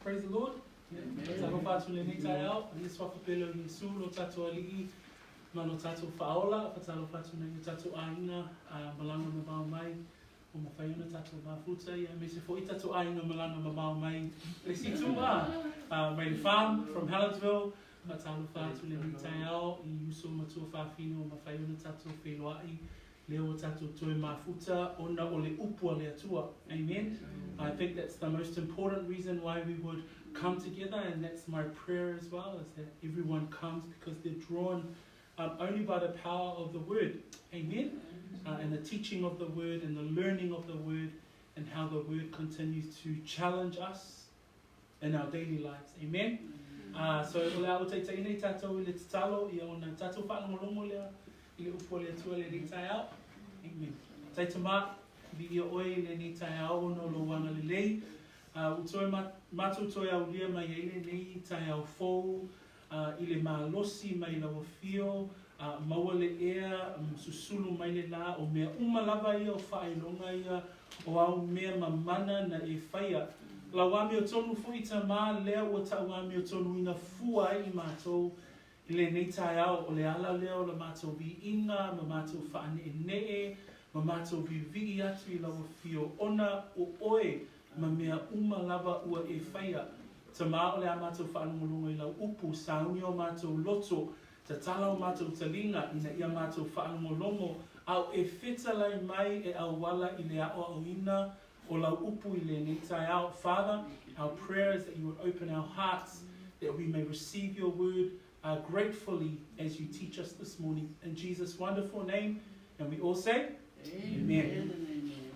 Praise the Lord. Faatalofa atu i lenei taeao, i le Suafa pele o Iesu, lo tatou Alii ma lo tatou Faaola. Faatalofa atu nei i o tatou aiga malaga mamao mai ua mafai ona tatou mafuta, ia aemaise foi tatou aiga malaga mamao mai le isi itu a mai le farm from Helensville. Faatalofa atu i lenei taeao i uso ma tuafafine ua mafai ona tatou feiloai lea ua tatou toe mafuta ona o le upu a le Atua. Amen. I think that's the most important reason why we would come together, and that's my prayer as well, is that everyone comes because they're drawn only by the power of the word. Amen. And the teaching of the word and the learning of the word and how the word continues to challenge us in our daily lives. Amen. So o le a ou taitaiina i tatou i le tatalo ia ona tatou faalogologo lea i le upu a le Atua i lenei taeao. Amen. Taitama, viia oe i lenei taeao ona o lou agalelei. Ua toe matou toe aulia mai ai lenei taeao fou i le malosi mai lau afio, maua le ea, susulu mai le la, o mea uma lava ia o faailoga ia o au mea mamana na e faia. Lau amiotonu foi Tama lea ua tau amiotonuina fua ai i matou i lenei taeao, o le ala lea o la matou viiga ma matou faaneenee ma matou viivii atu i lau afio ona o oe ma mea uma lava ua e faia. Tama o le a matou faalogologo i lau upu, sauni o matou loto, tatala o matou taliga ina ia matou faalogologo, a o e fetalai mai e auala i le aoaoina o lau upu i lenei taeao. Father, our prayer is that you would open our hearts that we may receive your word gratefully as you teach us this morning. In Jesus' wonderful name, and we all say, Amen. Amen and amen.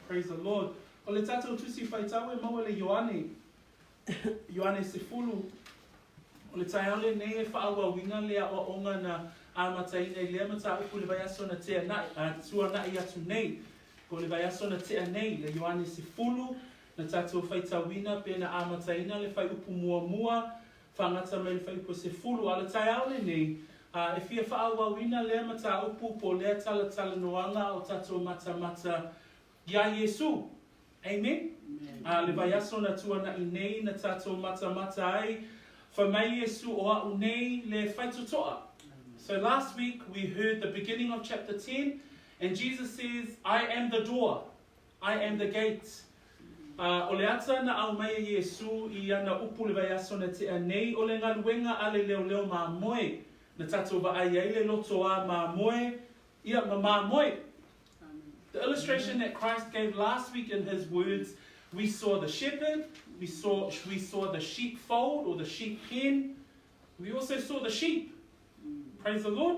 Praise the Lord. O le tatou Tusi Faitau e maua i le Ioane, Ioane 10, o le taeao lenei e faaauauina le aoaoga na amataina i lea mataupu i le vaiaso na tea na'i, a, tuana'i atu nei, po o le vaiaso na tea nei, le Ioane 10, na tatou faitauina pe na amataina le fuaiupu muamua, faagata mai le fuaiupu e 10. A o le taeao lenei, a, e fia faaauauina lea mataupu po o lea talatalanoaga a o tatou matamata iā Iesu. Amen? A le vaiaso na tuana'i nei na tatou matamata ai, fai mai Iesu o a'u nei le faitotoa. So last week we heard the beginning of chapter 10 and Jesus says, I am the door, I am the gate. A o le ata na aumai e Iesu i ana upu le vaiaso na tea nei o le galuega a le leoleo mamoe na tatou vaai ai le lotoā mamoe ia ma mamoe. The illustration that Christ gave last week in his words, we saw the shepherd, we saw the sheepfold or the sheep pen, we also saw the sheep. Praise the Lord.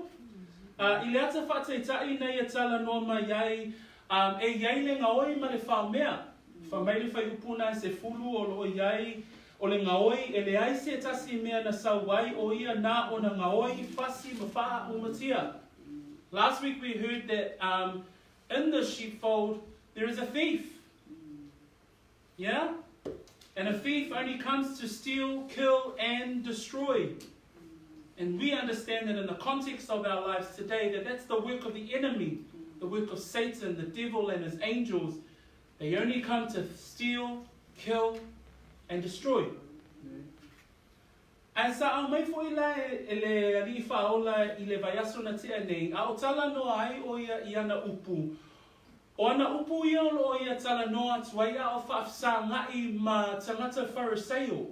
I le ata faataita'i na ia talanoa mai ai, e i ai le gaoi ma le faomea. Fai mai le fuaiupu na e 10 o loo i ai o le gaoi e leai se tasi mea na sau ai o ia na ona gaoi fasi ma faaumatia. Last week we heard that in the sheepfold there is a thief. Yeah? And a thief only comes to steal, kill, and destroy. And we understand that in the context of our lives today, that that's the work of the enemy, the work of Satan, the devil, and his angels. They only come to steal, kill, and destroy. Ae sa aumai foi la e le Alii Faaola i le vaiaso na tea nei, a o talanoa ai o ia i ana upu. O ana upu ia o loo ia talanoa atu ai a o faafesaga'i ma tagata Fariseio.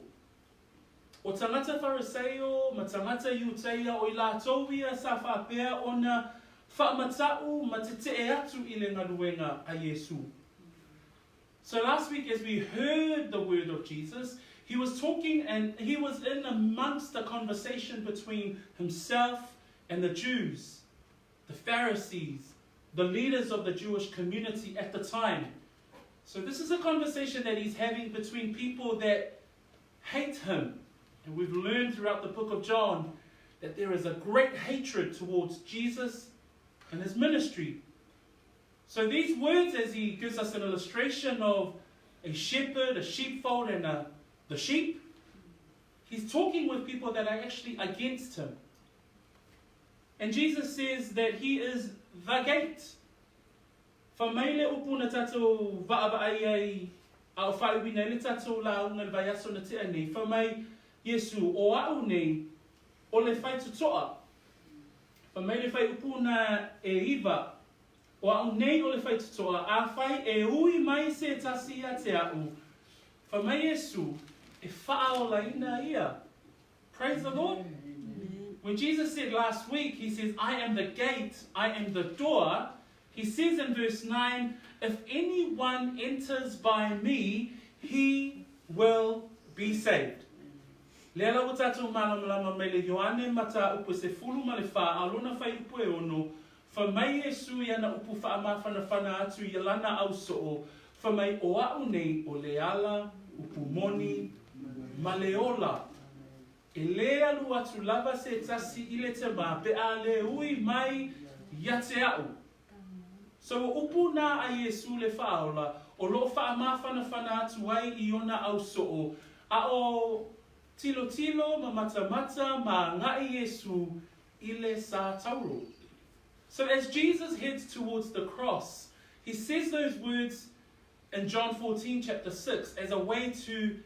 O tagata Fariseio ma tagata Iutaia o i latou ia sa faapea ona faamata'u ma tetee atu i le galuega a Iesu. So last week as we heard the word of Jesus, he was talking and he was in amongst the conversation between himself and the Jews, the Pharisees, the leaders of the Jewish community at the time. So this is a conversation that he's having between people that hate him. And we've learned throughout the book of John that there is a great hatred towards Jesus and his ministry. So these words, as he gives us an illustration of a shepherd, a sheepfold, and the sheep, he's talking with people that are actually against him. And Jesus says that he is the gate. Fai mai le upu na tatou vaavaai ai A o faaiuina ai le tatou lauga i le vaiaso na tea nei, fai mai Iesu, O a'u nei, o le faitotoa. Fai mai le faaiupu na e iva, O a'u nei o le faitotoa, afai e ui mai se tasi ia te a'u, fai mai Iesu, e faaolaina ia. Praise the Lord. When Jesus said last week, he says, I am the gate, I am the door. He says in verse 9, If anyone enters by me, he will be saved. Lea la ua tatou malamalama mai le Ioane mataupu e 14 a o lona fuaiupu e ono, fai mai Iesu i ana upu faamafanafana atu i lana ausoo, fai mai o a'u nei o le ala, upu moni, ma le ola. E lē alu atu lava se tasi i le Tamā pe a lē ui mai ia te a'u. So o upu nā a Iesū le Faaola o lo'o faamafanafana atu ai i ona ausoo, a o tilotilo ma matamata ma aga'i Iesū i le sa tauro. So as Jesus heads towards the cross, he says those words in John 14 chapter 6 as a way to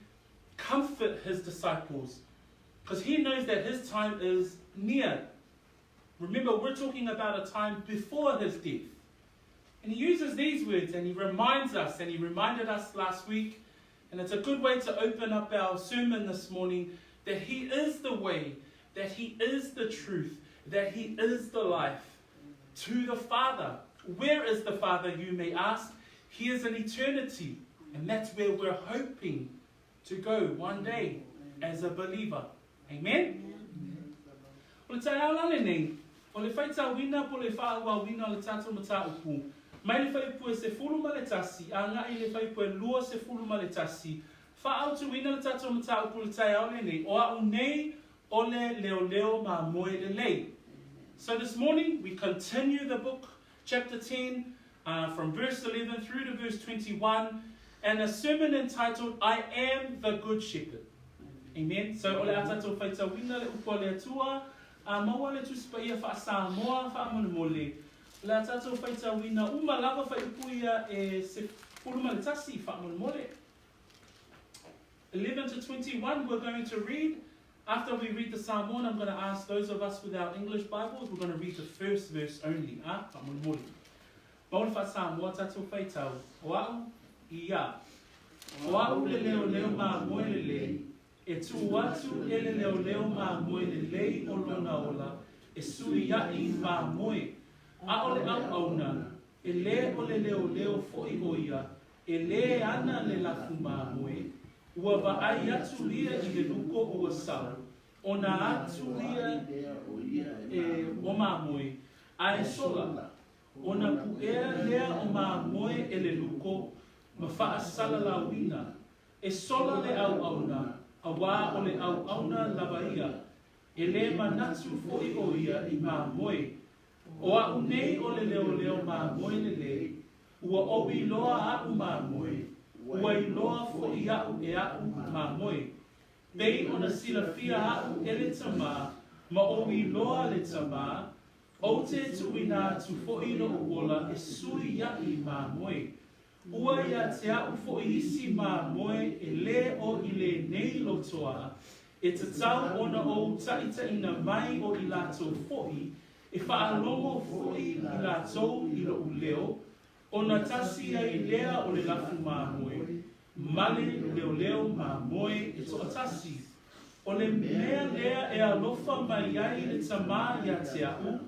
comfort his disciples because he knows that his time is near. Remember, we're talking about a time before his death. And he uses these words and he reminds us, and he reminded us last week, and it's a good way to open up our sermon this morning that he is the way, that he is the truth, that he is the life to the Father. Where is the Father, you may ask? He is in eternity, and that's where we're hoping to go one day as a believer. Amen? O le taeao la lenei, o le faitauina po o le faaauauina o le tatou mataupu, mai le fuaiupu e 11 agai i le fuaiupu e 21, faaautuina le tatou mataupu i le taeao lenei, o a'u nei o le leoleo mamoe lelei. So this morning we continue the book, chapter 10, uh, from verse 11 through to verse 21, and a sermon entitled, I Am the Good Shepherd. Amen. So o le a tatou faitauina le upu a le Atua, a maua le Tusi Paia faa-Samoa faamolemole. O le a tatou faitauina uma lava fuaiupu ia e 11 faamolemole. 11 to 21 we're going to read. After we read the Samoan, I'm going to ask those of us with our English Bibles, we're going to read the first verse only. Ah, faamolemole. Maua le faa-Samoa tatou faitau, o a'u, ia. O a'u le leoleo mamoe lelei, e tuu atu e le leoleo mamoe lelei o lona ola e suiaʻi mamoe. ʻAʻole ʻauʻauna, e lē o le leoleo foʻi ʻo ia, e lē ana le lafu mamoe, ua vaai atu ia i le luko ua sau, ʻona atu ia e o mamoe, a e sola. Ona puʻea lea o mamoe e le luko ma faasalalauina, e sola le ʻauʻauna, auā o le ʻauʻauna lava ia, e lē manatu foʻi ʻo ia i mamoe. O aʻu nei o le leoleo mamoe lelei, ua ʻoi loa aʻu mamoe, ua iloa foʻi aʻu e aʻu mamoe. Pei ona silafia aʻu e le Tamā, ma ou iloa le Tamā, Ou te tuuina atu foʻi loʻu ola e suiaʻi mamoe. Ua ia te aʻu foʻi isi mamoe e lē o i lenei lotoa, e tatau ona ou taʻitaʻina mai o i latou foʻi, e faalogo foʻi i latou i loʻu leo, ona tasi ai lea o le lafu mamoe, ma le leoleo mamoe e toʻatasi. O le mea lea e alofa mai ai le Tamā iā te aʻu,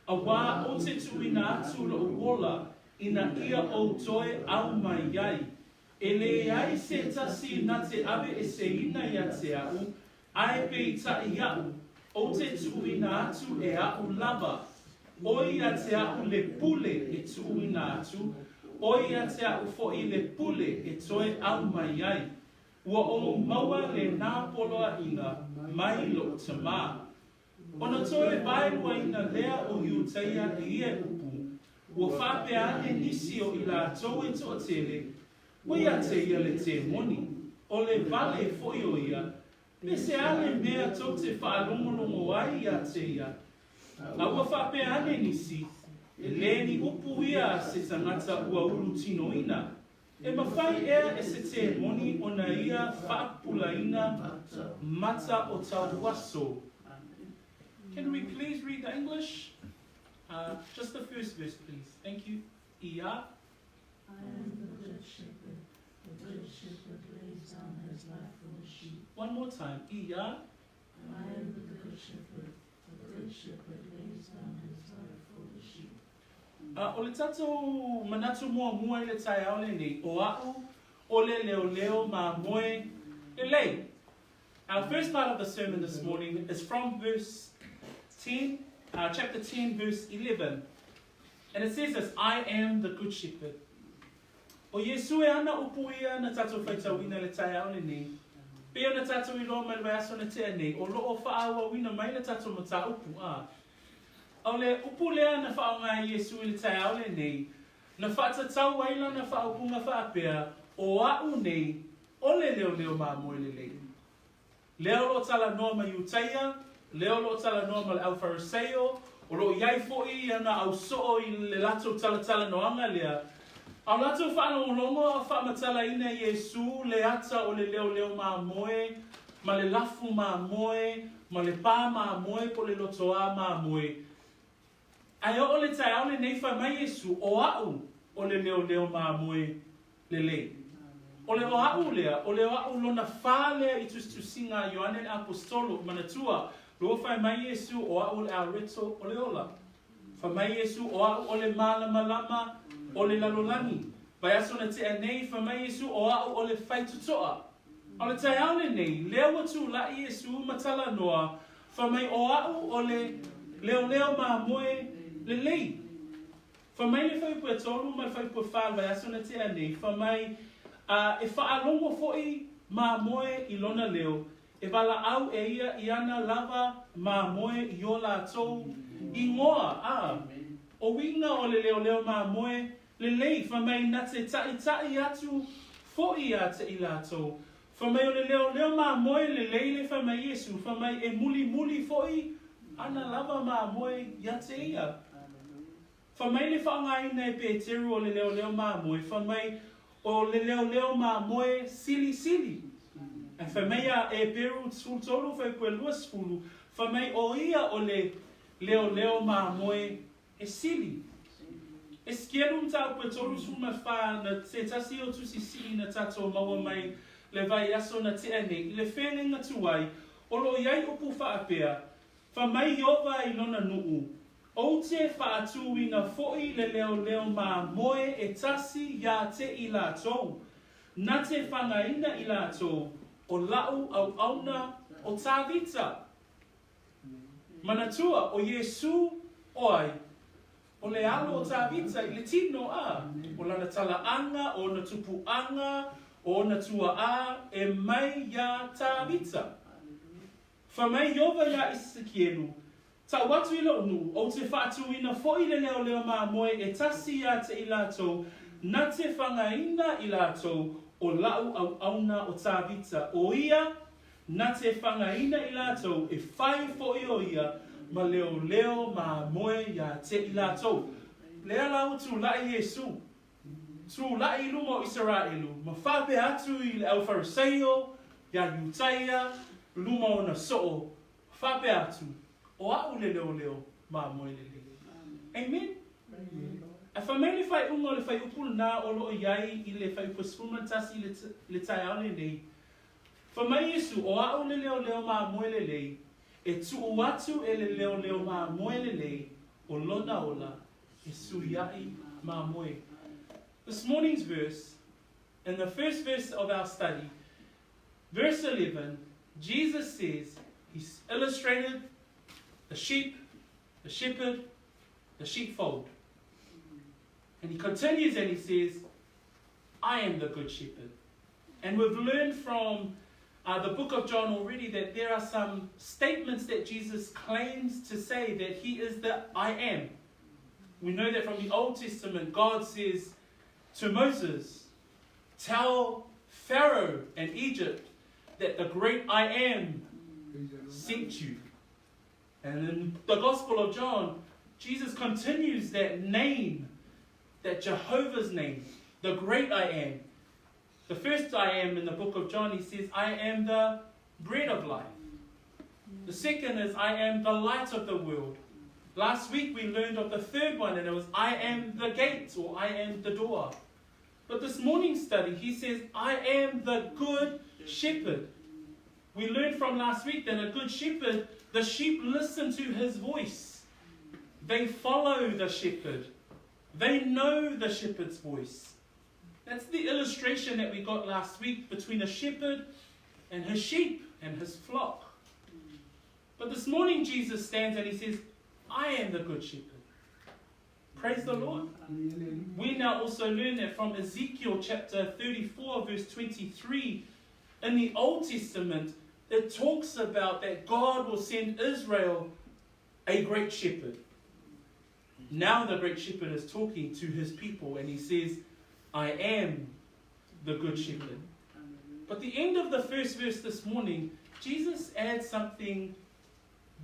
auā ou te tuuina atu loʻu ola ina ia ou toe ʻau mai ai. E leai se tasi na te ʻaweʻeseina iā te aʻu, ae peitaʻi aʻu, ou te tuuina atu e aʻu lava. ʻO ia te aʻu le pule e tuuina atu, ʻo ia te aʻu foʻi le pule e toe ʻau mai ai. Ua ou maua le nā poloaʻina mai loʻu tamā. Ona toe waeluaina lea o Iutaia i ia upu, ua faapea ane nisi o i latou e toatele, Ua ia te ia le temoni, o le wale foʻi o ia, me se a le mea tou te faalogologo ai ia te ia. A ua faapea ane nisi, E lē ni upu ia a se tagata ua ulu tinoina. E mafai ea e se tēmoni ona ia faapupulaina mata o tauaso? Can we please read the English? Uh, just the first verse, please. Thank you. Ia. I am the good shepherd. The good shepherd lays down his life for the sheep. One more time. Ia. I am the good shepherd. The good shepherd lays down his life for the sheep. A o le tatou manatu muamua i le taeao lenei, o a'u o le leoleo mamoe lelei. Our first part of the sermon this morning is from verse 10, uh, chapter 10, verse 11. And it says this, I am the good shepherd. O Iesu e ana upu ia na tatou faitauina i le taeao lenei, pei ona tatou iloa mai le vaiaso na tea nei, o loo faaauauina mai le tatou mataupu, a. O le upu lea na faaaoga e Iesu i le taeao lenei, na faatatau ai lana faaupuga faapea, O a'u nei, o le leoleo mamoe lelei. Lea o lo o talanoa ma Iutaia, lea o lo o talanoa ma le Aufariseio, o lo o i ai foi ana ausoo i le latou talatalanoaga lea, a o latou faalogologo a o faamatalaina e Iesu le ata o le leoleo mamoe ma le lafu mamoe ma le pā mamoe po o le lotoā mamoe. Ae oo le taeao lenei fai mai Iesu, O a'u o le leoleo mamoe lelei. O le o a'u lea, o le o a'u lona fā lea i tusitusiga a Ioane le Aposetolo, manatua, lua fai mai Iesu, o a'u o le areto o le ola. Fai mai Iesu, o a'u o le mālamalama o le lalolagi. Vaiaso na tea nei, fai mai Iesu, o a'u o le faitotoa. A o le taeao lenei, lea ua tula'i Iesu ma talanoa, fai mai, o a'u o le leoleo mamoe lelei. Fai mai le fuaiupu e tolu ma le fuaiupu e fa o le vaiaso na tea nei, fai mai, A e faalogo foi mamoe i lona leo, e valaau e ia i ana lava mamoe i o latou ingoa, a o uiga o le leoleo mamoe lelei, fai mai na te taʻitaʻi atu foi ia te i latou. Fai mai o le leoleo mamoe lelei le fai mai Iesu, fai mai e mulimuli foi ana lava mamoe ia te ia. Fai mai le faaaogaina e Peteru o le leoleo mamoe, fai mai o le leoleo mamoe silisili. Ae fai mai ia Eperu 13 fuaiupu e 20, fai mai o ia o le leoleo mamoe e sili. Esekielu mataupu e 34 na se tasi o tusi sii na tatou maua mai le vaiaso na tea nei i le feagaiga tuai o lo o i ai upu faapea, Fai mai Ieova i lona nuu, Ou te faatūina foi le leoleo mamoe e tasi iā te i latou, na te whangaina i latou o la'u auauna o Tāvita. Manatua, o Iesū o ai? O le alo o Tāvita i le tino, a, o lana talaaga, o ona tupuaga, o ona tuaā, e mai iā Tāvita. Fai mai Ieova iā Esekielu, Tau atu i lou nuu, ou te faatūina foi le leoleo mamoe e tasi ia te i latou, na te whangaina i latou o la'u auauna o Tāvita, o ia, na te whangaina i latou e whai foi o ia ma leoleo mamoe ia te i latou. Lea la ua tulaʻi Iesū, Tulaʻi i luma o Isaraelu, ma faapea atu i le Aufariseio, iā Iutaia, luma ona soo, faapea atu, O a'u le leoleo mamoe lelei. Amen? Ae fai mai le faaiuga o le fuaiupu lena o lo o i ai i le fuaiupu e 11 i le taeao lenei, Fai mai Iesu, O a'u le leoleo mamoe lelei, e tuu atu e le leoleo mamoe lelei o lona ola e suiaʻi mamoe. This morning's verse, in the first verse of our study, verse 11, Jesus says, he's illustrated the sheep, the shepherd, the sheepfold. And he continues and he says, I am the good shepherd. And we've learned from uh, the book of John already that there are some statements that Jesus claims to say that he is the I am. We know that from the Old Testament, God says to Moses, Tell Pharaoh and Egypt that the great I am sent you. And in the Gospel of John, Jesus continues that name, that Jehovah's name, the great I am. The first I am in the book of John, he says, I am the bread of life. The second is, I am the light of the world. Last week we learned of the third one, and it was, I am the gate, or I am the door. But this morning's study, he says, I am the good shepherd. We learned from last week that a good shepherd, the sheep listen to his voice. They follow the shepherd. They know the shepherd's voice. That's the illustration that we got last week between a shepherd and his sheep and his flock. But this morning Jesus stands and he says, I am the good shepherd. Praise the Lord. We now also learn that from Ezekiel chapter 34, verse 23, in the Old Testament, it talks about that God will send Israel a great shepherd. Now the great shepherd is talking to his people and he says, I am the good shepherd. But the end of the first verse this morning, Jesus adds something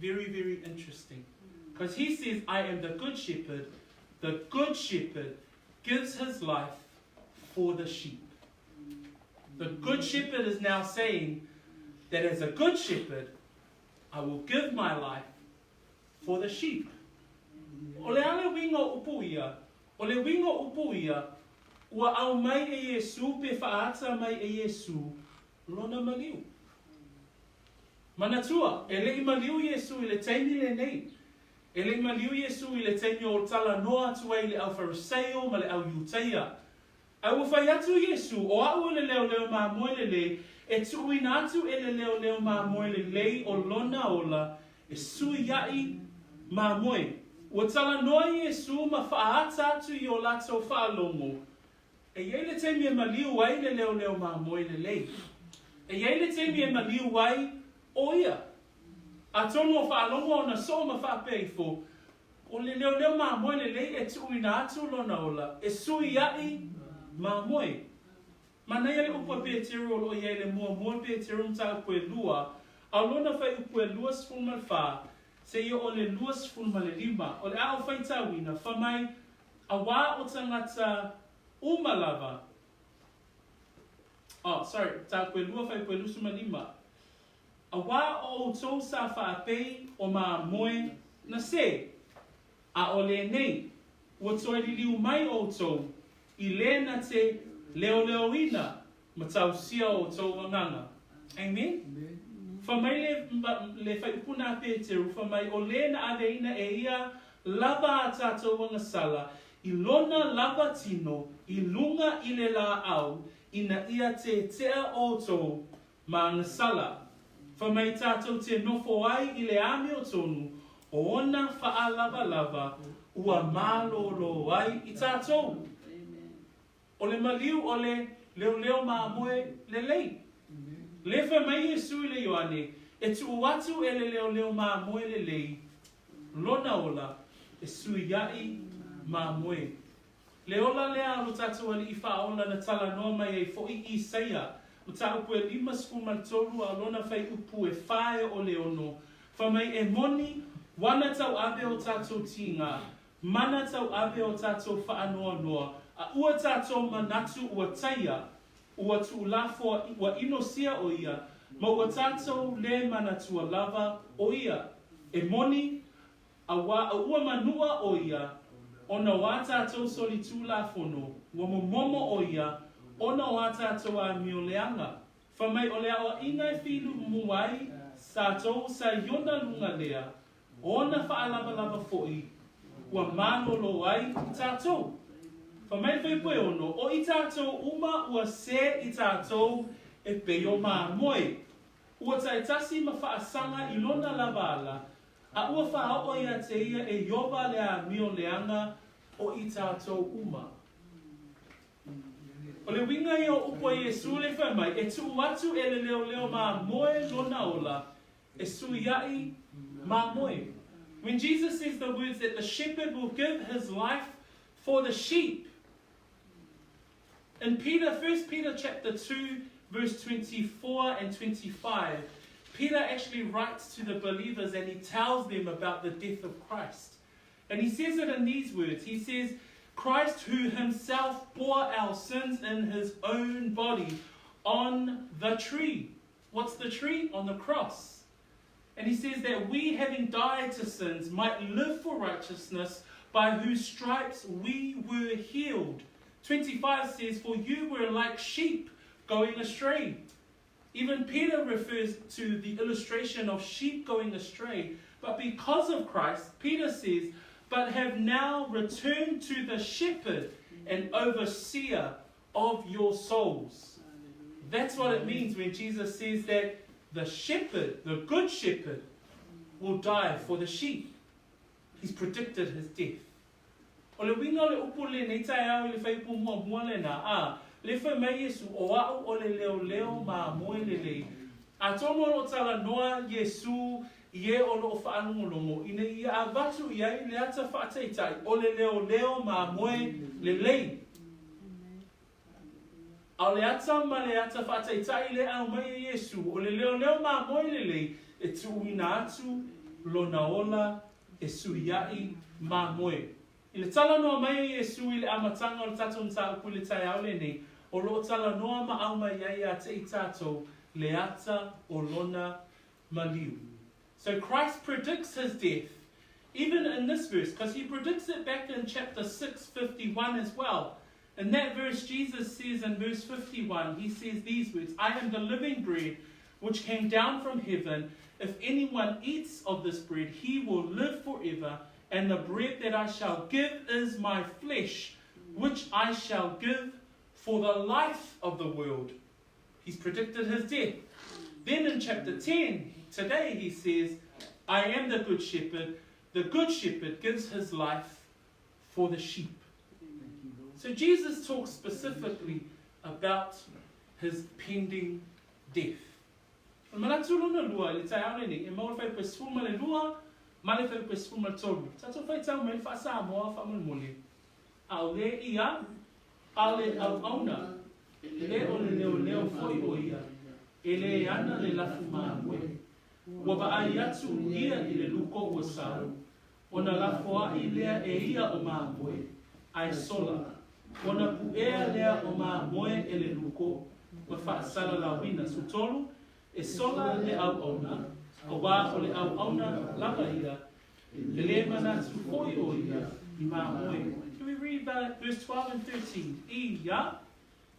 very, very interesting. Because he says, I am the good shepherd. The good shepherd gives his life for the sheep. The good shepherd is now saying that as a good shepherd, I will give my life for the sheep. O le a le uiga o upu ia? O le uiga o upu ia, ua aumai e Iesū pe faaata mai e Iesū lona maliu. Manatua, e le i maliu Iesū i le taimi lenei. E le i maliu Iesū i le taimi o talanoa atu ai i le au Fariseio ma le au Iutaia. A ua fai atu Iesū, O a'u o le leoleo mamoe lelei, e tuuina atu e le leoleo mamoe lelei o lona ola e suiaʻi mamoe. Ua talanoa Iesū ma faaata atu i o latou faalogo. E i ai le taimi e maliu ai le leoleo mamoe lelei. E i ai le taimi e maliu ai ʻo ia. Atonu o faalogo ona soo ma faapea ifo, O le leoleo mamoe lelei e tuuina atu lona ola e suiaʻi mamoe. Manaia le upu a Peteru o loo i ai le muamua Peteru mataupu e lua, a o lona fuaiupu e 24 seia o le 25, o le a o faitauina, fa mai, Auā o tagata uma lava, oh, sorry, mataupu e lua fuaiupu e 25, Auā o outou sa faapei o mamoe na sē, a o lenei, ua toe liliu mai outou i le na te leoleoina ma tausia o outou agaga. Amen? Fa mai le, le fuaiupu na a Peteru, fa mai o le na aveina e ia lava a tatou agasala i lona lava tino i luga i le laau ina ia tetea outou Ma agasala, fa mai tatou te nofo ai i le amiotonu o ona faalavalava ua malōlō ai i tatou. O le maliu o le leoleo mamoe lelei. Le fai mai Iesu i le Ioane, e tuu atu e le leoleo mamoe lelei lona ola e suiaʻi mamoe. Le ola lea a lo tatou Alii Faaola na talanoa mai ai foʻi Isaia, mataupu e 53 a o lona fuaiupu e fa e o le ono, fa mai e moni, wana tauave o tatou tiga, mana tauave o tatou faanoanoa, a ua tatou manatu ua taia, ua tuulafoa, ua inosia o ia, ma ua tatou le manatua lava o ia. E moni, Auā a ua manua ʻo ia, ona o ā tātou solitulafono, ua momomo ʻo ia, ona o ā tātou āmio leaga. Fa mai o le aoaʻiga e filmu ai tātou sa i ona luga lea, o ona faalavalava foʻi, ua malōlō ai i tātou. Fa mai le fuaiupu e ono, o i tātou uma ua sē i tātou e pei o mamoe. Ua taitasi ma faasaga i lona lava ala, A ua faaoo ia te ia e Ioba le amio leaga o i tatou uma. O le uiga ia o upu a Iesu le fai mai, e tuu atu e le leoleo mamoe lona ola, e suiaʻi mamoe. When Jesus says the words that the shepherd will give his life for the sheep, In Peter, 1 Peter chapter 2, verse 24 and 25, Peter actually writes to the believers and he tells them about the death of Christ. And he says it in these words. He says, Christ who himself bore our sins in his own body on the tree. What's the tree? On the cross. And he says that we, having died to sins, might live for righteousness, by whose stripes we were healed. 25 says, For you were like sheep going astray. Even Peter refers to the illustration of sheep going astray. But because of Christ, Peter says, But have now returned to the shepherd and overseer of your souls. That's what it means when Jesus says that the shepherd, the good shepherd, will die for the sheep. He's predicted his death. O le uiga o le upu lenei taeao i le fuaiupu muamua lena, a, le fai mai Iesu, O a'u o le leoleo mamoe lelei. Atonu o lo'o talanoa Iesu i e o lo'o faalogologo ina ia avatu i ai le ata faataitai o le leoleo mamoe lelei. A o le ata ma le ata faataitai le aumai e Iesu, o le leoleo mamoe lelei e tuuina atu lona ola e suiaʻi mamoe. I le talanoa mai a Iesu i le amataga o le tatou mataupu i le taeao lenei, o loo talanoa ma aumai ai ia te i tatou le ata o lona maliu. So Christ predicts his death, even in this verse, because he predicts it back in chapter 6, 51 as well. In that verse, Jesus says in verse 51, he says these words, I am the living bread which came down from heaven. If anyone eats of this bread, he will live forever. And the bread that I shall give is my flesh, which I shall give for the life of the world. He's predicted his death. Then in chapter 10, today he says, I am the good shepherd. The good shepherd gives his life for the sheep. So Jesus talks specifically about his pending death. O le manatu lona lua i le taeao lenei, e maua le fuaiupu e 12 ma le fuaiupu e 13. Tatou faitau mai le faa-Samoa faamolemole. A o le ia, a le auauna, e le o le leoleo foi o ia, e le ana le lafu mamoe. Ua vaai atu ia i le luko ua sau, ona lafoaʻi lea e ia o mamoe, ae sola. Ona puʻea lea o mamoe e le luko, ma faasalalauina. 13, E sola le auauna, auā o le auauna lava ia, e le manatu foi o ia i mamoe. Can we read verse 12 and 13? Ia.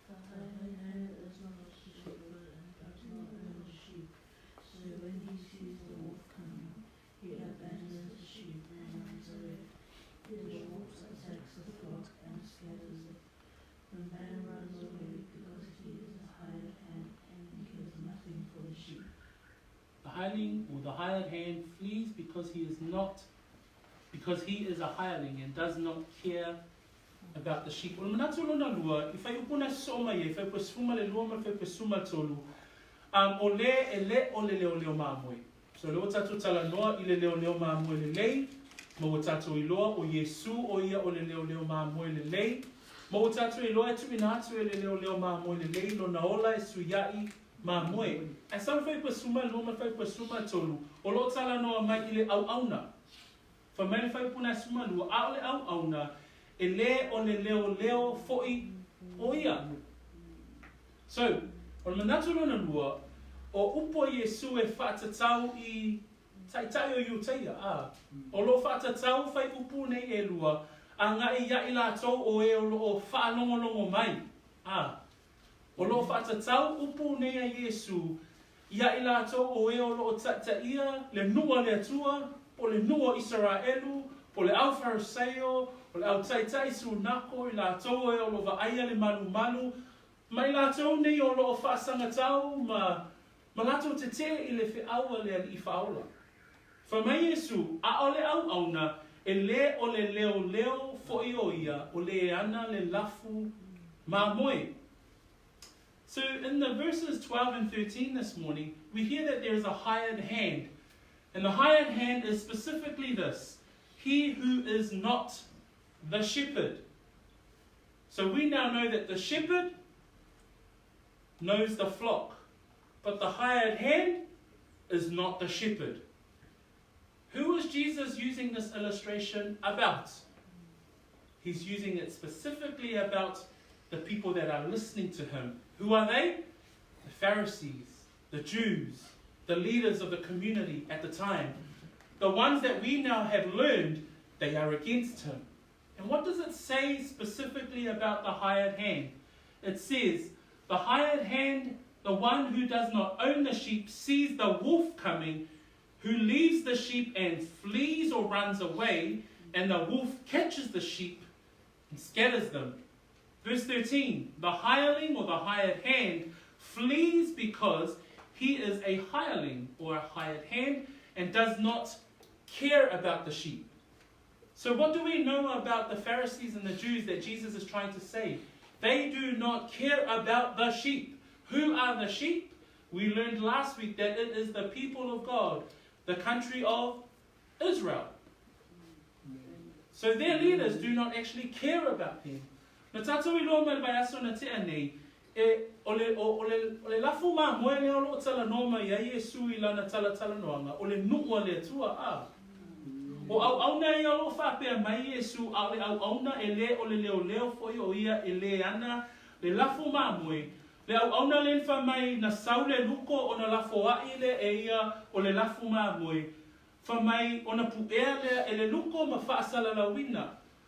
The hired hand is not a shepherd and does not own the sheep. So when he sees the wolf coming, he abandons the sheep and runs away. Then the wolf attacks the flock and scatters it. The man runs away because he is a hired hand and cares nothing for the sheep. The hireling or the hired hand flees because he is not because he is a hireling and does not care about the sheep. O le manatu lona lua, i fuaiupu na sosoo mai ai, fuaiupu e 12 ma le fuaiupu e 13, um, o le e le o le leoleo mamoe. So lea ua tatou talanoa i le leoleo mamoe lelei, ma ua tatou iloa o Iesu o ia o le leoleo mamoe lelei, ma ua tatou iloa e tuuina atu e le leoleo mamoe lelei lona ola e suiaʻi mamoe. Ae sau le fuaiupu e 12 ma le fuaiupu e 13, o lo o talanoa mai i le auauna. Fai mai le fuaiupu na e 12, a o le auauna, e le o le leoleo foi o ia. So, o le manatu lona lua, o upu a Iesu e faatatau i Taitai o Iutaia, a, o lo o faatatau fuaiupu nei e lua, agaʻi ia i latou o e o lo o faalogologo mai, a, o lo o faatatau upu nei a Iesu ia i latou o e o lo o taitaia le nuu a le Atua, po o le nuu o Isaraelu, po o le au Fariseio, o le au taitai sunako, i latou o e o lo o vaaia le malumalu, ma i latou nei o lo o faasagatau ma ma latou tetee i le feau a le Alii Faaola. Fai mai Iesu, Aʻole auauna, e le o le leoleo foi o ia, o le ana le lafu mamoe. So in the verses 12 and 13 this morning, we hear that there is a hired hand. And the hired hand is specifically this he who is not the shepherd. So we now know that the shepherd knows the flock, but the hired hand is not the shepherd. Who is Jesus using this illustration about? He's using it specifically about the people that are listening to him. Who are they? The Pharisees, the Jews, the leaders of the community at the time. The ones that we now have learned, they are against him. And what does it say specifically about the hired hand? It says, The hired hand, the one who does not own the sheep, sees the wolf coming, who leaves the sheep and flees or runs away, and the wolf catches the sheep and scatters them. Verse 13 The hireling or the hired hand flees because he is a hireling or a hired hand and does not care about the sheep. So, what do we know about the Pharisees and the Jews that Jesus is trying to say? They do not care about the sheep. Who are the sheep? We learned last week that it is the people of God, the country of Israel. So their leaders do not actually care about them. Na tātou i loa mai le vaiaso na tea nei, e, o le, o, o le, o le lafo mamoe lea o loo talanoa mai ai Iesu i lana talatalanoaga, o le nuu a le Atua, a. O auauna ia o loo faapea mai Iesu, a o le auauna e lē o le leoleo foi o ia e lē ana le lafo mamoe, le auauna lea na fai mai na sau le luko ona lafoaʻi lea e ia o le lafo mamoe, Fai mai ona puʻea lea e le luko ma faasalalauina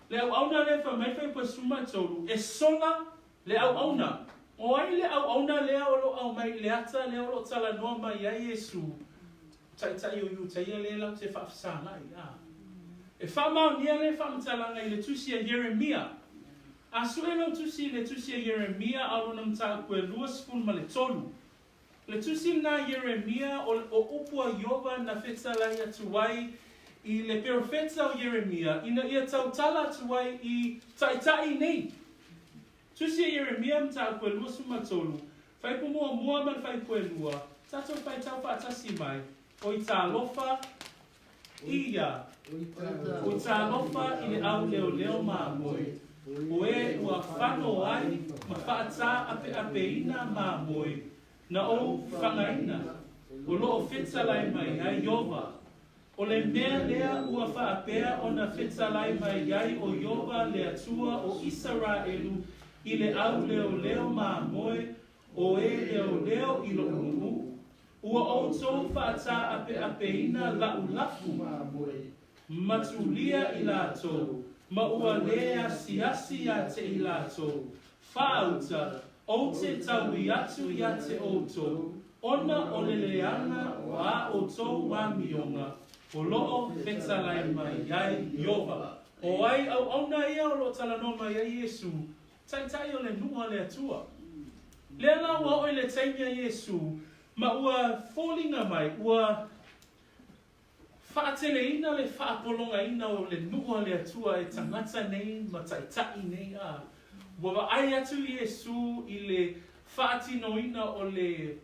le auauna lea fai mai fai suma tolu e sola le auauna. O ai le auauna lea o loo aumai i le ata lea o loo talanoa mai ai Iesu, Taitai o Iutaia lea latou te faafesagai, a. E faamaonia lea faamatalaga i le tusi a Ieremia. A sue lau tusi i le tusi a Ieremia a o lona mataupu e 23. Le tusi lena a Ieremia, o o upu a Ieova na fetalai atu ai i le perofeta o Ieremia, ina ia tautala atu ai i taitai nei. Tusi a Ieremia mataupu e 23, fuaiupu muamua ma le fuaiupu e lua, tatou faitau faatasi mai, Oi talofa ia, oi talofa i le au leoleo mamoe, o e ua fano ai ma faataapeapeina mamoe na ou fagaina, o loo fetalai mai ai Ieova. O le mea lea ua faapea ona fetalai mai ai o Ieova le Atua o Isaraelu i le au leoleo mamoe o e leoleo i loʻu nuu, Ua outou faataapeapeina laʻu lafu, ma tulia i latou, ma ua lē asiasi iā te i latou, faauta, ou te taui atu iā te outou, ona o le leaga o ā outou amioga, o loo fetalai mai ai Ieova. O ai auauna ia o loo talanoa mai ai Iesu, Taitai o le nuu a le Atua. Lea la ua oo i le taimi a Iesu, ma ua foliga mai, ua faateleina le faapologaina o le nuu a le Atua e tagata nei ma taitai nei, a ua vaai atu Iesu i le faatinoina o le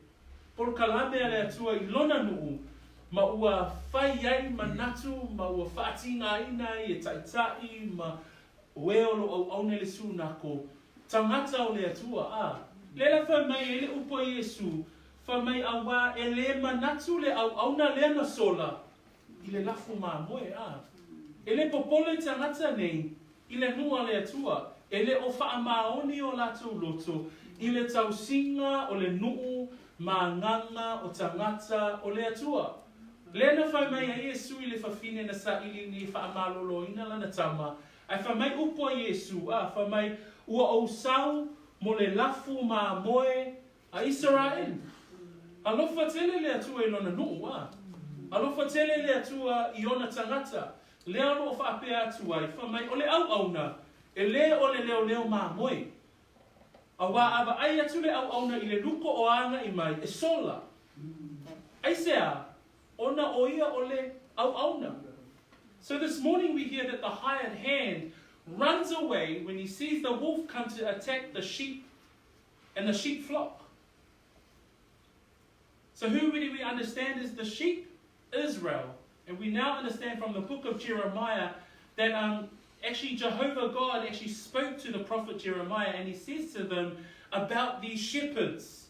polokalame a le Atua i lona nuu, ma ua fai ai manatu ma ua faatigaina ai e taitai ma O e o lo auauna i le sunako, tagata o le Atua, a. Lea la fai mai ai le upu a Iesu, fai mai, Auā, e lē manatu le auauna lea na sola i le lafo mamoe, a. E lē popole tagata nei i le nuu a le Atua, e le o faamaoni o latou loto i le tausiga o le nuu ma agaga o tagata o le Atua. Lea na fai mai ai Iesu i le fafine na saili ina ia faamaloloina lana tama, ae fai mai upu a Iesu, a, fai mai, Ua ou sau mo le lafu mamoe a Isaraelu. Alofa tele le Atua i lona nuu, a. Alofa tele le Atua i ona tagata. Lea o loo faapea atu ai, fai mai, o le auauna, e lē o le leoleo mamoe. Auā a vaai atu le auauna i le luko o agaʻi mai, e sola. Aisea? Ona o ia o le auauna. So this morning we hear that the hired hand runs away when he sees the wolf come to attack the sheep and the sheep flock. So who do we understand is the sheep? Israel. And we now understand from the book of Jeremiah that um, actually Jehovah God actually spoke to the prophet Jeremiah and he says to them about these shepherds.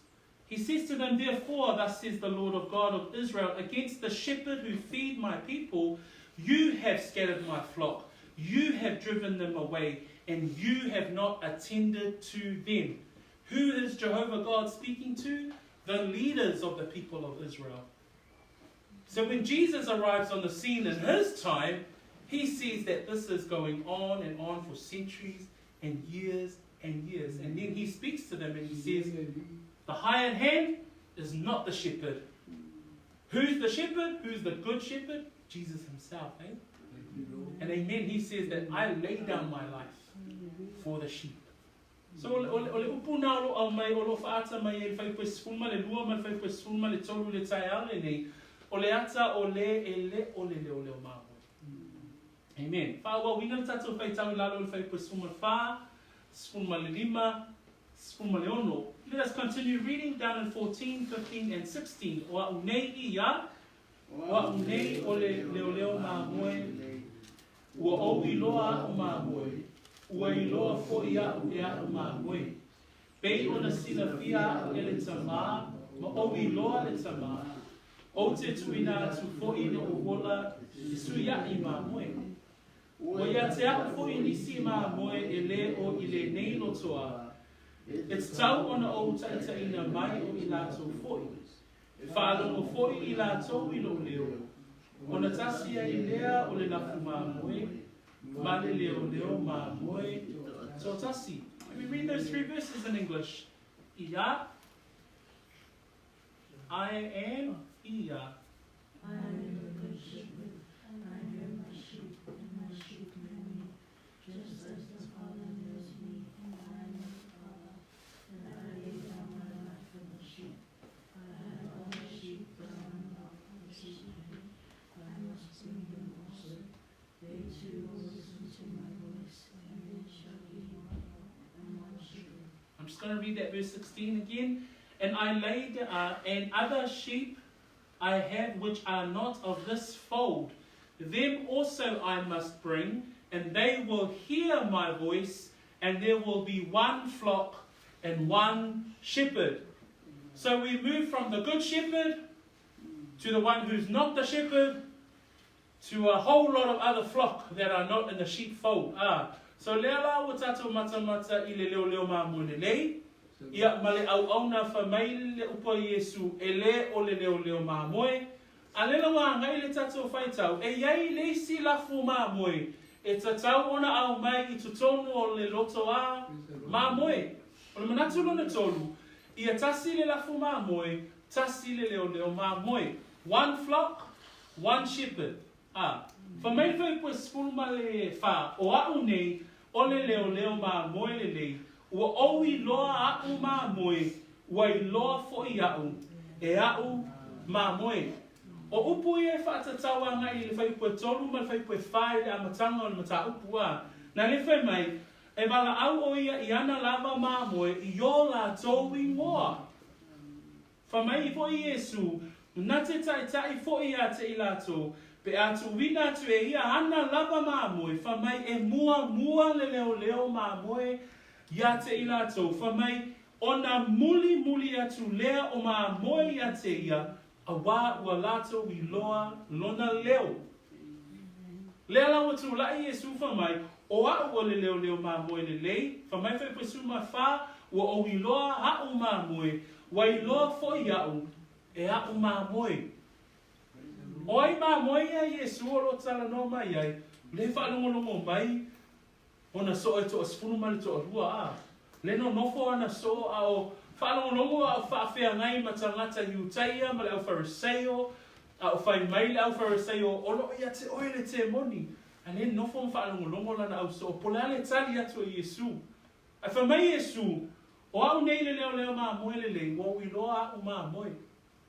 He says to them, Therefore, thus says the Lord of God of Israel, against the shepherd who feed my people, you have scattered my flock, you have driven them away, and you have not attended to them. Who is Jehovah God speaking to? The leaders of the people of Israel. So when Jesus arrives on the scene in his time, he sees that this is going on and on for centuries and years and years. And then he speaks to them and he says, The hired hand is not the shepherd. Who's the shepherd? Who's the good shepherd? Jesus himself, eh? And amen, he says that I lay down my life for the sheep. So o le upu na o lo au mai, o lo whaata mai e le whaipu e sefulu ma le lua ma le whaipu e sefulu ma le tolu le taeao lenei, o le ata o le e le o le leo leo māmoe. Amen. Whaauauina le tatou whaitau i lalo o le whaipu e 14, 15, 16. Let us continue reading down in 14, 15 and 16. O a'u nei ia, o a'u nei o le leoleo māmoe, ua ou iloa a'u māmoe, ua iloa fo'i a'u e a'u māmoe. Pei ona silafia a'u e le Tamā, ma ou iloa le Tamā, ou te tuuina atu fo'i lo'u ola e sui a'i māmoe. Ua ia te a'u fo'i nisi māmoe e lē o i lenei lotoa, e tatau ona ou ta'ita'ina mai o i latou fo'i. E faalogo fo'i i latou i lo'u leo, ona tasi ai lea o le lafu māmoe, ma le leoleo māmoe toatasi. Let me read those three verses in English. Ia, I am Ia. I am the good shepherd. I know my sheep, and my sheep know me, just as the Father knows me, and I know the Father, and I lay down my life for the sheep. I have other sheep that are not of this fold. I must bring them also. They too will listen to my voice, and there shall be one flock and one shepherd. I'm just going to read that verse 16 again. And I laid and other sheep I have which are not of this fold. Them also I must bring, and they will hear my voice, and there will be one flock and one shepherd. So we move from the good shepherd to the one who's not the shepherd to a whole lot of other flock that are not in the sheepfold. Ah, so lea la ua tatou matamata i le leoleo māmoe lelei, ia ma le auauna fai mai le upu a Iesu e lē o le leoleo māmoe, a lela ua agai le tatou faitau e iai le isi lafu māmoe e tatau ona ao mai i totonu o le loto a māmoe. O le manatu lona tolu, ia tasi le lafu māmoe, tasi le leoleo māmoe. One flock, One shepherd, a, Fai mai le fuaiupu e 14, o a'u nei, o le leoleo māmoe lelei, ua ou iloa a'u māmoe, ua iloa fo'i a'u, e a'u māmoe. O upu ia e faatatau agai i le fuaiupu e tolu ma le fuaiupu e fa i le amataga o le mataupu, a, na le fai mai, e valaau o ia i ana lava māmoe i o latou igoa. Fai mai fo'i Iesu, Na te ta'ita'i fo'i ia te i latou, pe a tuuina atu e ia ana lava māmoe, fai mai e muamua le leoleo māmoe ia te i latou, fai mai ona mulimuli atu lea o māmoe ia te ia, auā ua latou iloa lona leo. Lea la ua tula'i Iesu fai mai, O a'u o le leoleo māmoe lelei, fai mai fai 14, ua ou iloa a'u māmoe, ua iloa fo'i a'u e a'u māmoe. O ai māmoe ia Iesu o lo talanoa mai ai, le faalogologo mai ona soo e toasefulu ma le toalua, a le nonofo ana soo a o faalogologo a o faafeagai ma tagata Iutaia ma le Aufariseio, a o fai mai le Aufariseio, O loo ia te oe le temoni. A le nofo ma faalogologo lana au soo, po o le a le tali atu a Iesu. Ae fai mai Iesu, O a'u nei le leoleo māmoe lelei, ua ou iloa a'u māmoe.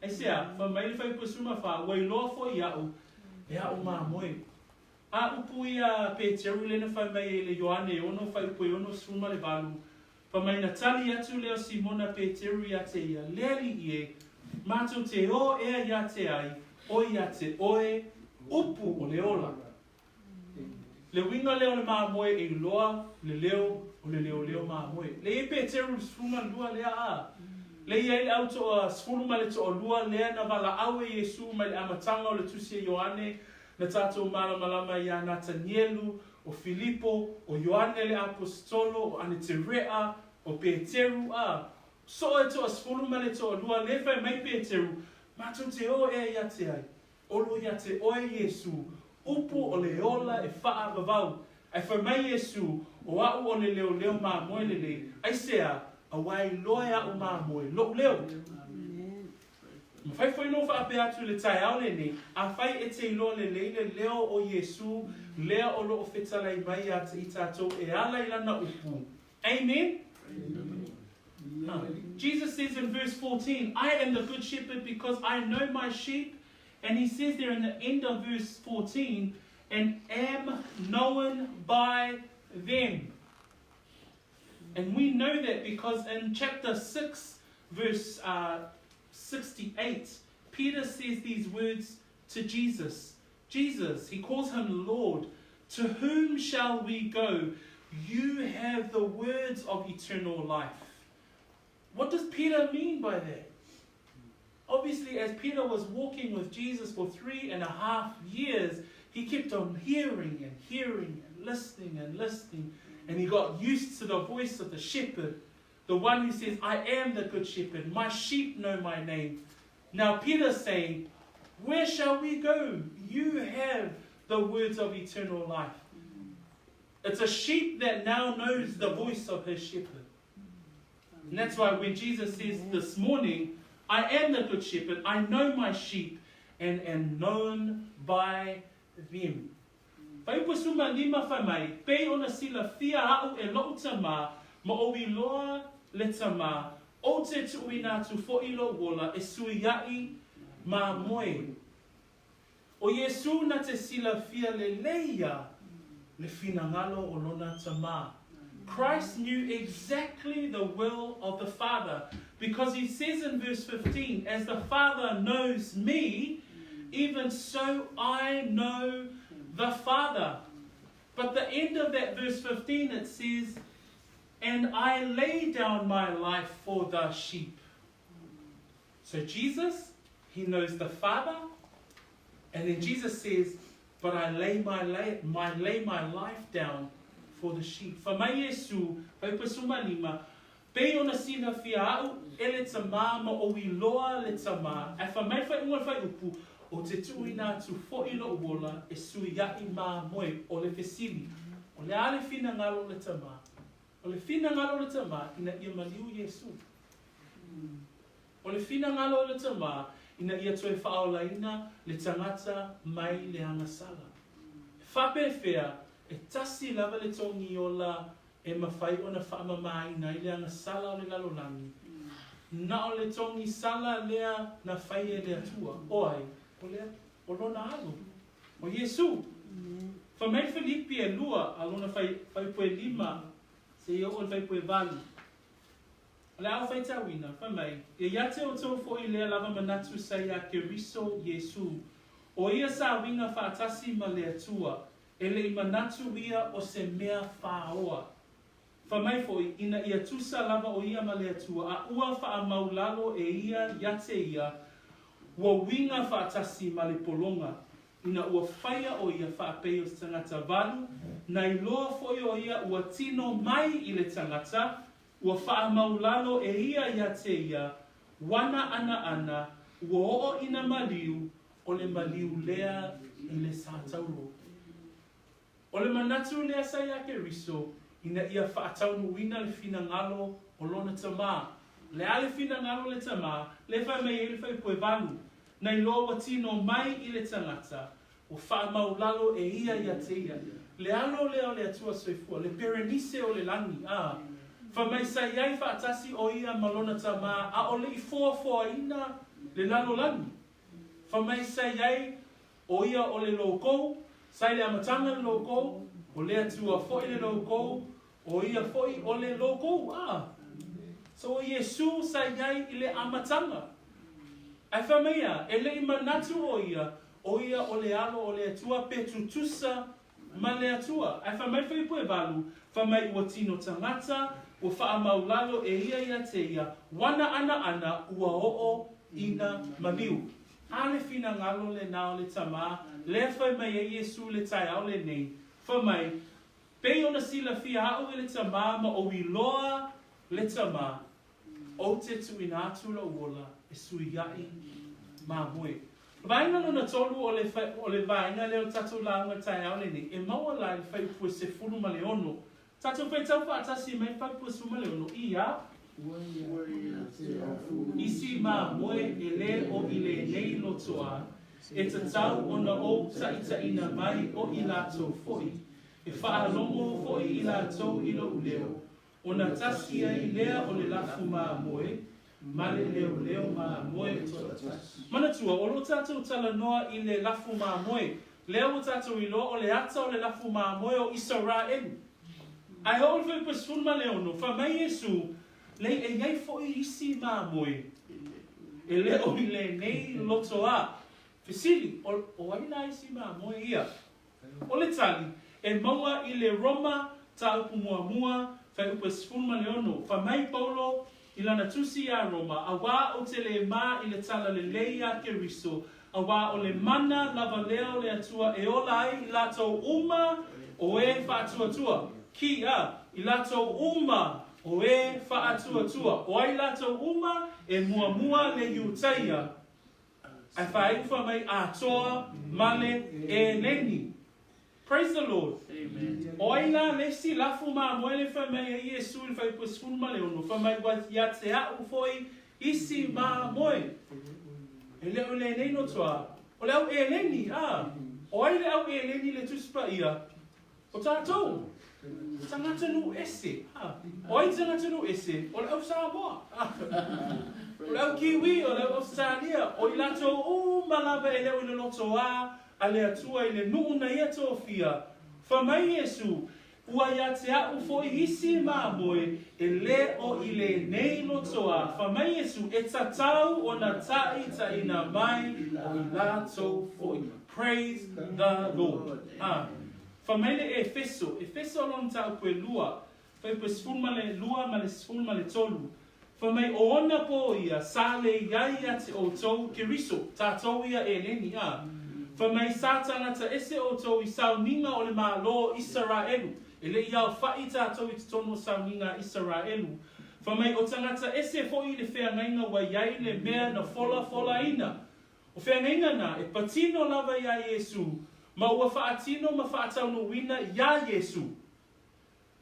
Aisea? Fai mai le fuaiupu 14, Ua iloa fo'i a'u e a'u māmoe. A upu ia a Peteru lea na fai mai ai i le Ioane e ono fuaiupu e 68, fai mai na tali atu lea o Simona Peteru iā te ia, Le Alii e, matou te o ea iā te ai, o iā te oe, upu o le ola. Le uiga lea o le māmoe e iloa le leo o le leoleo māmoe. Le i Peteru le 12 lea a. Le i ai le au toa sefulu ma le toalua lea na valaau e Iesu mai le amataga o le tusi a Ioane na tatou malamalama iā Natanielu. o Filipo, o Ioane le Aposetolo, o Aneterea, o Peteru, a, soo e toasefulu ma le toalua, lea e fai mai Peteru, Matou te o ea ia te ai? Olo ia te oe Iesū, upu o le ola e faavavau. Ae fai mai Iesū, O a'u o le leoleo mamoe lelei, aisea, auā iloa e a'u mamoe lo'u leo. Mafai foi ona ou faapea atu i le taeao lenei, afai e te iloa lelei le leo o Iesū lea o lo o fetalai mai ia te i tatou e ala i Lana upu. Amen? Jesus says in verse 14, I am the good shepherd because I know my sheep. And he says there in the end of verse 14, and am known by them. And we know that because in chapter 6, verse uh, 68, Peter says these words to Jesus. Jesus, he calls him Lord. To whom shall we go? You have the words of eternal life. What does Peter mean by that? Obviously, as Peter was walking with Jesus for 3.5 years, he kept on hearing and hearing and listening and listening, and he got used to the voice of the shepherd, the one who says, I am the good shepherd, my sheep know my name. Now Peter's saying, Where shall we go? You have the words of eternal life. It's a sheep that now knows the voice of his shepherd. And that's why when Jesus says this morning, I am the good shepherd, I know my sheep and am known by them. Faiupu suma lima fai mai, pei ona silafia a'u e lo'u tamā, ma ou iloa le tamā, ou te tuuina atu fo'i lou ola e suia'i mamoe. O Iesū na te silafia lelei ia le finagalo o lona tamā. Christ knew exactly the will of the Father because he says in verse 15, As the Father knows me, even so I know the Father. But the end of that verse 15 it says, And I lay down my life for the sheep. So Jesus, he knows the Father. And then Jesus says, But I lay my, lay, my, lay my life down for the sheep. Fa mai Iesu, fai pa suma lima, pei ona silafia a'u e le tamā ma ou iloa le tamā, ae fai mai faaiuga o le faaiupu, o te tuuina atu fo'i lo'u ola e suia'i mamoe o le fesili, o le a le finagalo o le tamā? O le finagalo o le tamā ina ia maliu Iesu. O le finagalo o le tamā ina ia toe faaolaina le tagata mai le agasala. E faapefea e tasi lava le togi ola e mafai ona faamamaina ai le agasala o le lalolagi, na o le togi sala lea na fai e le Atua, o ai? O le, o Lona Alo, o Iesū. Fai mai Filipi e lua, a lona fai, faipue lima, seia oo i le faipue valu. O le ao faitauina, fai mai, Ia ia te outou foi lea lava manatu sa iā Keriso Iesū, o ia sa uiga faatasi ma le Atua, E le i manatu ia o se mea whāoa. Fai mai foi, ina ia tusa lava o ia ma le Atua, a ua faamaulalo e ia ia te ia, ua uiga faatasi ma le pologa, ina ua faia o ia faapei o se tagata valu, na iloa foi o ia ua tino mai i le tagata, ua faamaulalo e ia ia te ia, wana ana ana, ua oo ina maliu, O le maliu lea i le sātaulo. O le manatu lea sa iā Keriso ina ia faataunuuina le finagalo o lona tamā. Le a le finagalo o le tamā, le fai mai ai le faipue valu, na iloa ua tino mai i le tagata, ua faamaulalo e ia ia te ia. Le alo lea o le Atua Soifua, le Perenise o le lagi, ā, fai mai sa i ai faatasi o ia ma lona tamā a o le i foafoaina le lalolagi. Fai mai sa i ai, o ia o le loukou, sa i le amataga le loukou, o le Atua foi le loukou, o ia foi o le loukou. A! So o Iesu sa i ai i le amataga. Ae fai mai a, e le i manatu o ia, o ia o le alo o le Atua pe tutusa ma le Atua. Ae fai mai le fuaiupu e valu, fai mai ua tino tagata, ua faamaulalo e ia ia te ia, wana ana ana ua oo ina maliu. A le finagalo lenā o le Tamā, lea fai mai ai Iesu i le taeao lenei, fai mai, Pei ona silafia a'u e le Tamā ma ou iloa le Tamā, ou te tuuina atu lo'u ola e suia'i mamoe. O le vaega lona tolu o le o le vaega lea o le tatou lauga taeao lenei, e maua la i le fuaiupu e 16. Tatou faitau faatasi mai le fuaiupu e 16, i a. Isi mamoe e lē o i lenei lotoa, e tatau ona ou taʻitaʻina mai o i latou foi, e faalogo foi i latou i loʻu leo, ona tasi ai lea o le lafu mamoe ma le leoleo mamoe e toatasi. Manatua, o lo o tatou talanoa i le lafu mamoe. Lea ua tatou iloa o le ata o le lafu mamoe o Isaraelu. Ae oo i le fuaiupu e 16, fai mai Iesu, Lei e i ai foi isi mamoe e le o i lenei lotoa. Fesili, O ai la isi mamoe ia? O le tali, e maua i le Roma Mataupu muamua, fuaiupu e 16. Fai mai Paulo i lana tusi iā Roma, Auā ou te lē mā i le tala lelei a Keriso, auā o le mana lava lea o le Atua e ola ai i latou uma o e faatuatua. Ki a, i latou uma o e faatuatua. O ai latou uma e muamua le Iutaia? Ae faaiu fai mai atoa ma le Eleni. Praise the Lord. O ai la le isi lafu mamoe le fai mai ai Iesu i le fuaiupu e 16, fai mai ua ia te a'u foi isi mamoe. E le o lenei lotoa, o le au Eleni, a. O ai le au Eleni i le Tusi Paia? O tatou. Tagata nuu ese. O ai tagata nuu ese? O le au Samoa. O le au Kiwi, o le au Ausetalia, o i latou uma lava e le o i le lotoa a le Atua i le nuu na ia tofia. Fai mai Iesu, Ua ia te a'u foi isi mamoe e le o i lenei lotoa. Fai mai Iesu, E tatau ona taʻitaʻina mai o i latou foi. Praise the Lord. Fai mai le Efeso, Efeso lona mataupu e lua, fuaiupu e 12 ma le 13, fai mai o ona pō ia sa lei ai ia te outou Keriso, tatou ia Eleni, a. Fai mai sa tagata ese outou i sauniga o le Malo o Isaraelu, e le i aofaʻi tatou i totonu o sauniga a Isaraelu. Fai mai o tagata ese foi i le feagaiga ua i ai le mea na folafolaina. O feagaiga na, e patino lava iā Iesū, ma ua faatino ma faataunuuina iā Iesū.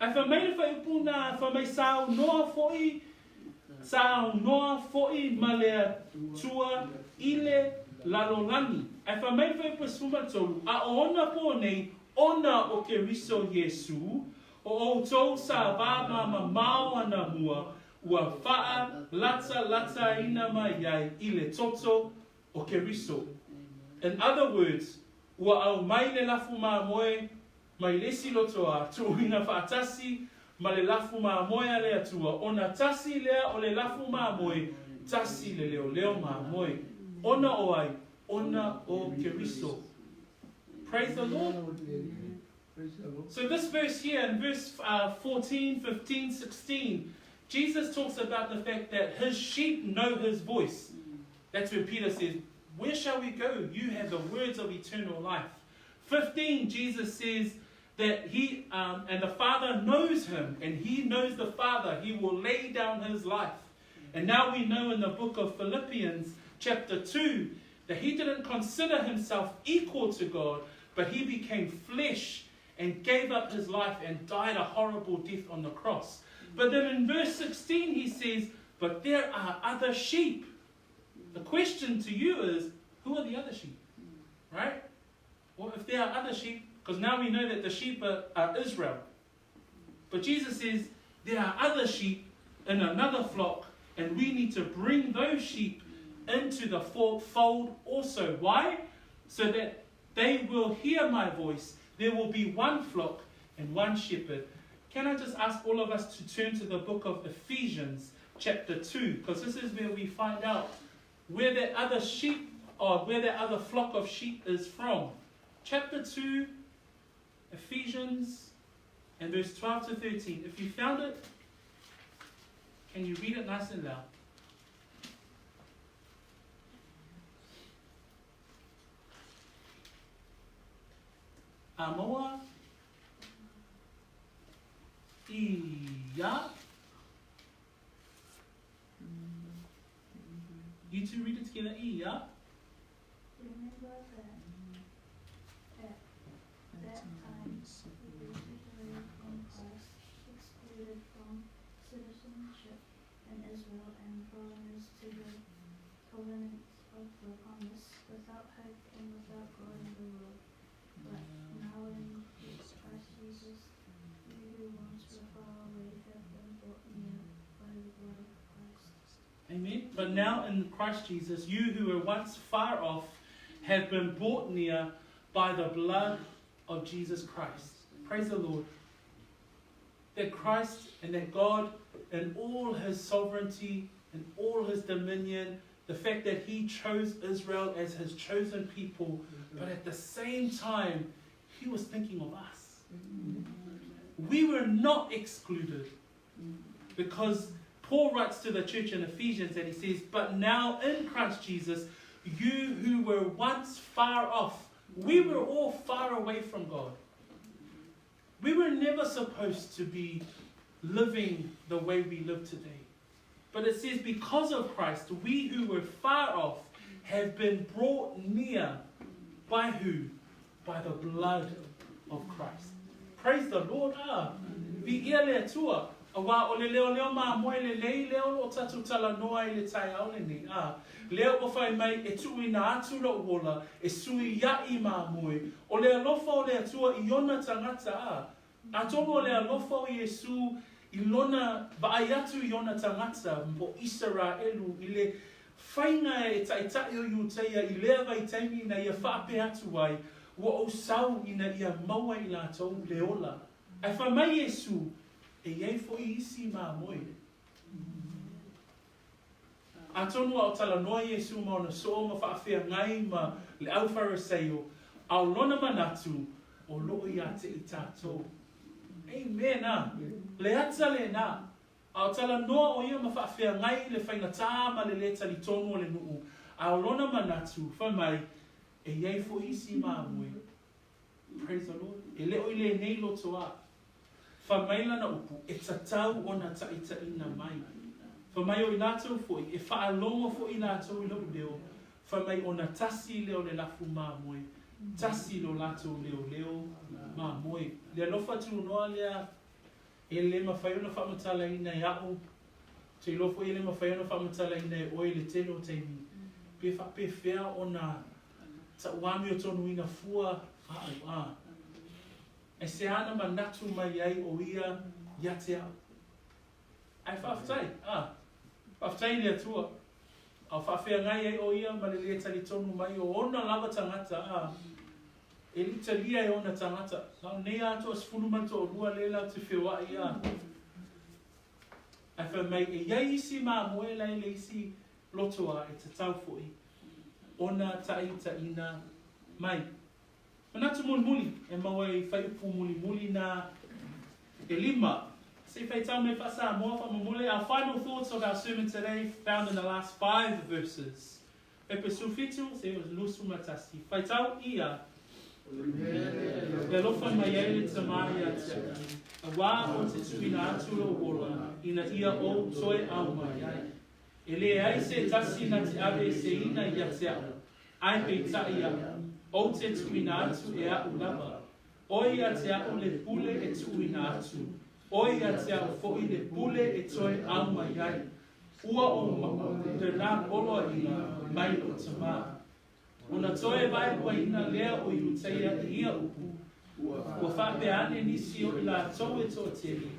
Ae fai mai le fuaiupu na, fai mai saunoa foi, saunoa foi ma le Atua i le lalolagi. Ae fai mai le fuaiupu e 13, a o ona pō nei, ona o Keriso Iesū, o outou sa va mamao anamua, ua faalatalataina mai ai i le toto o Keriso. In other words, ua aumai le lafu mamoe mai le isi lotoa tuuina faatasi ma le lafu mamoe a le Atua, ona tasi lea o le lafu mamoe, tasi le leoleo mamoe. Ona o ai? Ona o Keriso. Praise the Lord. So this verse here in verse 14, 15, 16, Jesus talks about the fact that his sheep know his voice. That's where Peter says, Where shall we go? You have the words of eternal life. 15, Jesus says that he and the Father knows him, and he knows the Father. He will lay down his life. And now we know in the book of Philippians, chapter 2, that he didn't consider himself equal to God, but he became flesh and gave up his life and died a horrible death on the cross. But then in verse 16 he says, But there are other sheep. The question to you is, who are the other sheep? Right? Well, if there are other sheep, because now we know that the sheep are, are Israel. But Jesus says, there are other sheep in another flock, and we need to bring those sheep into the fold also. Why? So that they will hear my voice. There will be one flock and one shepherd. Can I just ask all of us to turn to the book of Ephesians, chapter 2, because this is where we find out where that other sheep or where that other flock of sheep is from. Chapter 2, Ephesians, and verse 12 to 13. If you found it, can you read it nice and loud? A maua? Ia. You two read it together. Ia. Remember that at that time you were separated from Christ, excluded from citizenship in Israel, and foreigners to the covenants of the promise, without hope and without God in the world. But now in Christ Jesus, you who once were far away have been brought near by the blood of Christ. Amen. But now in Christ Jesus, you who were once far off have been brought near by the blood of Jesus Christ. Praise the Lord. That Christ and that God, in all his sovereignty and all his dominion, the fact that he chose Israel as his chosen people, but at the same time, he was thinking of us. We were not excluded, because Paul writes to the church in Ephesians and he says, but now in Christ Jesus, you who were once far off, we were all far away from God. We were never supposed to be living the way we live today. But it says, because of Christ, we who were far off have been brought near by who? By the blood of Christ. Praise the Lord. Ah, viia le Atua. Auā o le leoleo mamoe lelei lea o loo tatou talanoa i le taeao lenei, ā, lea ua fai mai e tuuina atu lou ola e suiaʻi mamoe. O le alofa o le Atua i ona tagata, ā, atonu o le alofa o Iesū i lona vaai atu i ona tagata po Isaraelu i le faiga e taʻitaʻi o Iutaia i lea vaitaimi ina ia faapea atu ai, Ua ou sau ina ia maua i latou le ola. Ae fai mai Iesu, E i ai foi isi mamoe. Atonu a o talanoa Iesu ma ona soo ma faafeagai ma le au Fariseio, a o lona manatu, o loo ia te i tatou. Amen. A le ata lena. A o talanoa o ia ma faafeagai i le faigatā ma le lē talitonu o le nuu, a o lona manatu, fai mai, E i ai foi isi mamoe. Praise the Lord. E le o i lenei loto a. Fai mai lana upu, e tatau ona taʻitaʻina mai. Fai mai o i latou foi, e faalogo foi latou i lou leo, fai mai ona tasi lea o le lafu mamoe, tasi lo latou leoleo mamoe. Le alofa tunoa lea e le mafai ona faamatalaina e aʻu, ou te iloa foi e le mafai ona faamatalaina e oe i le tele o taimi, pe faapefea ona tauamiotonuina fua aʻu, a. Aisea na manatu mai ai o ia ia te aʻu. Ae faafetai, a. Faafetai i le Atua. A o faafeagai ai o ia ma le lē talitonu mai o ona lava tagata, a. E liʻi talia e ona tagata. Na o nei atoa 12 lea latou te feoaʻi, a. Ae fai mai, e i ai isi mamoe la e le isi loto a e tatau foi ona taʻitaʻina mai. Manatu mulimuli e maua i fuaiupu mulimuli na e lima. Se i faitau mai faa-Samoa faamolemole. Our final thoughts of our sermon today found in the last five verses. Epesu 7, se 21. Faitau ia. Le alofa mai ai le Tama ia te au, auā o te tuuina atu lou ola ina ia ou toe ao mai ai. E leai se tasi na te ave se ina ia te au, ae peitai aʻu, ou te tuuina atu e aʻu lava. Oi ia te aʻu le pule e tuuina atu, oi ia te aʻu foi le pule e toe ao mai ai. Ua ou lena poloaiga mai lou tama. Ona toe vaeluaina lea o Iutaia i ia upu, Ua faapea ane nisi o i latou e toatele,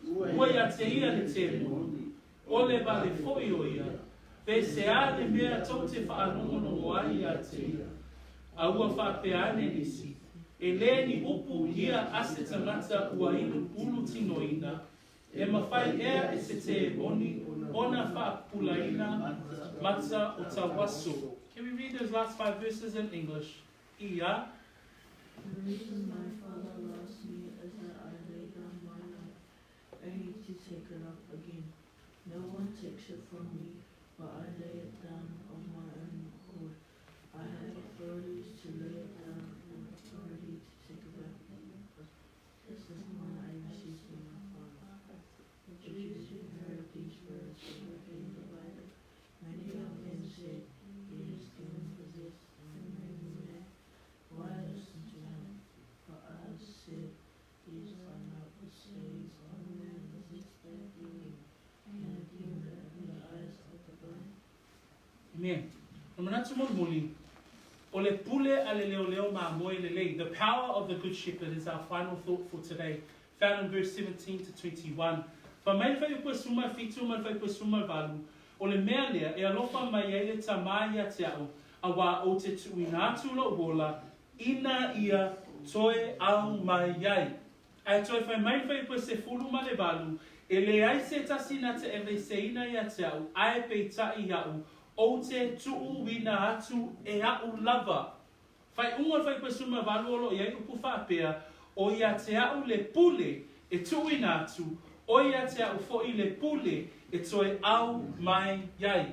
ua ia te ia le temoni, o le vale foi o ia, pe se a le mea tou te faalogologo ai ia te ia. A ua faapea ane nisi, E le ni upu ia a se tagata ua ulu tinoina, E mafai ea e se temoni ona faapupulaina mata o tauaso. Can we read those last five verses in English? Ia. The reason my Father loves me is that I lay down my life, only to take it up again. No one takes it from me, but I lay it down of my own accord. I have authority to lay it down and authority to take it back. This is the command I received from my Father. Amen. O le manatu mulimuli, o le pule a le leoleo mamoe lelei. The power of the good shepherd is our final thought for today, found in verse 17 to 21. Fai mai le fuaiupu e 17 ma le fuaiupu e 18, O le mea lea e alofa mai ai le Tama ia te a'u, auā ou te tuuina atu lo'u ola, ina ia toe au mai ai. Ae toe fai mai le fuaiupu e 18, E leai se tasi na te aveeseina ia te a'u, ae peitai iaʻu, ou te tuuina atu e aʻu lava. Faaiuga o le fuaiupu e 18 o lo o i ai upu faapea, O ia te aʻu le pule e tuuina atu, o ia te aʻu foʻi le pule e toe au mai ai.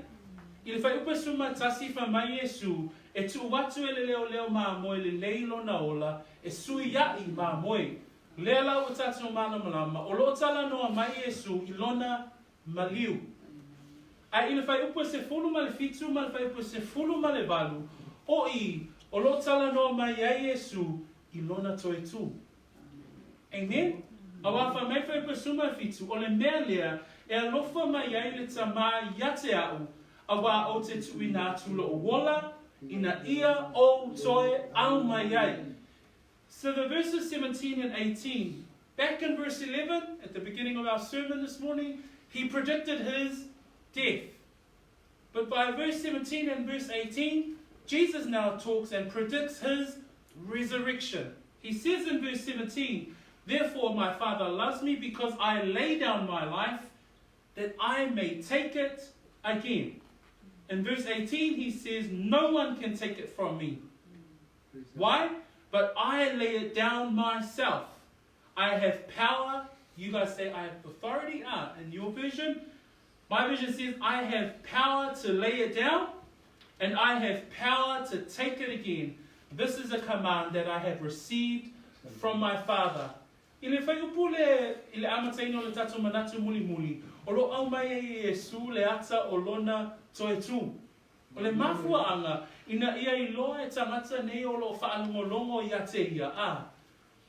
I le fuaiupu e 11 fai mai Iesū, E tuu atu e le leoleo mamoe lelei lona ola, e suiaʻi mamoe. Lea la ua tatou malamalama, o lo o talanoa mai Iesū i lona maliu. Ae i le fuaiupu e 17 ma le fuaiupu e 18, o i, o lo o talanoa mai ai Iesū i lona toe tū. Amen? Auā fai mai fuaiupu e 17, o le mea lea e alofa mai ai le Tamā ia te aʻu, auā ou te tuuina atu loʻu ola, ina ia ou toe au mai ai. So the verses 17 and 18, back in verse 11, at the beginning of our sermon this morning, he predicted his death. But by verse 17 and verse 18, Jesus now talks and predicts his resurrection. He says in verse 17, Therefore my Father loves me because I lay down my life that I may take it again. In verse 18, he says, No one can take it from me. Why? But I lay it down myself. I have power. You guys say I have authority. Ah, in your version, my version says I have power to lay it down and I have power to take it again. This is a command that I have received from my Father. I le fuaiupu le i le amataina o le tatou manatu mulimuli, o lo o aumai ai e Iesu le ata o lona toe tū. O le mafuaaga, ina ia iloa e tagata nei o lo o faalogologo ia te ia, a,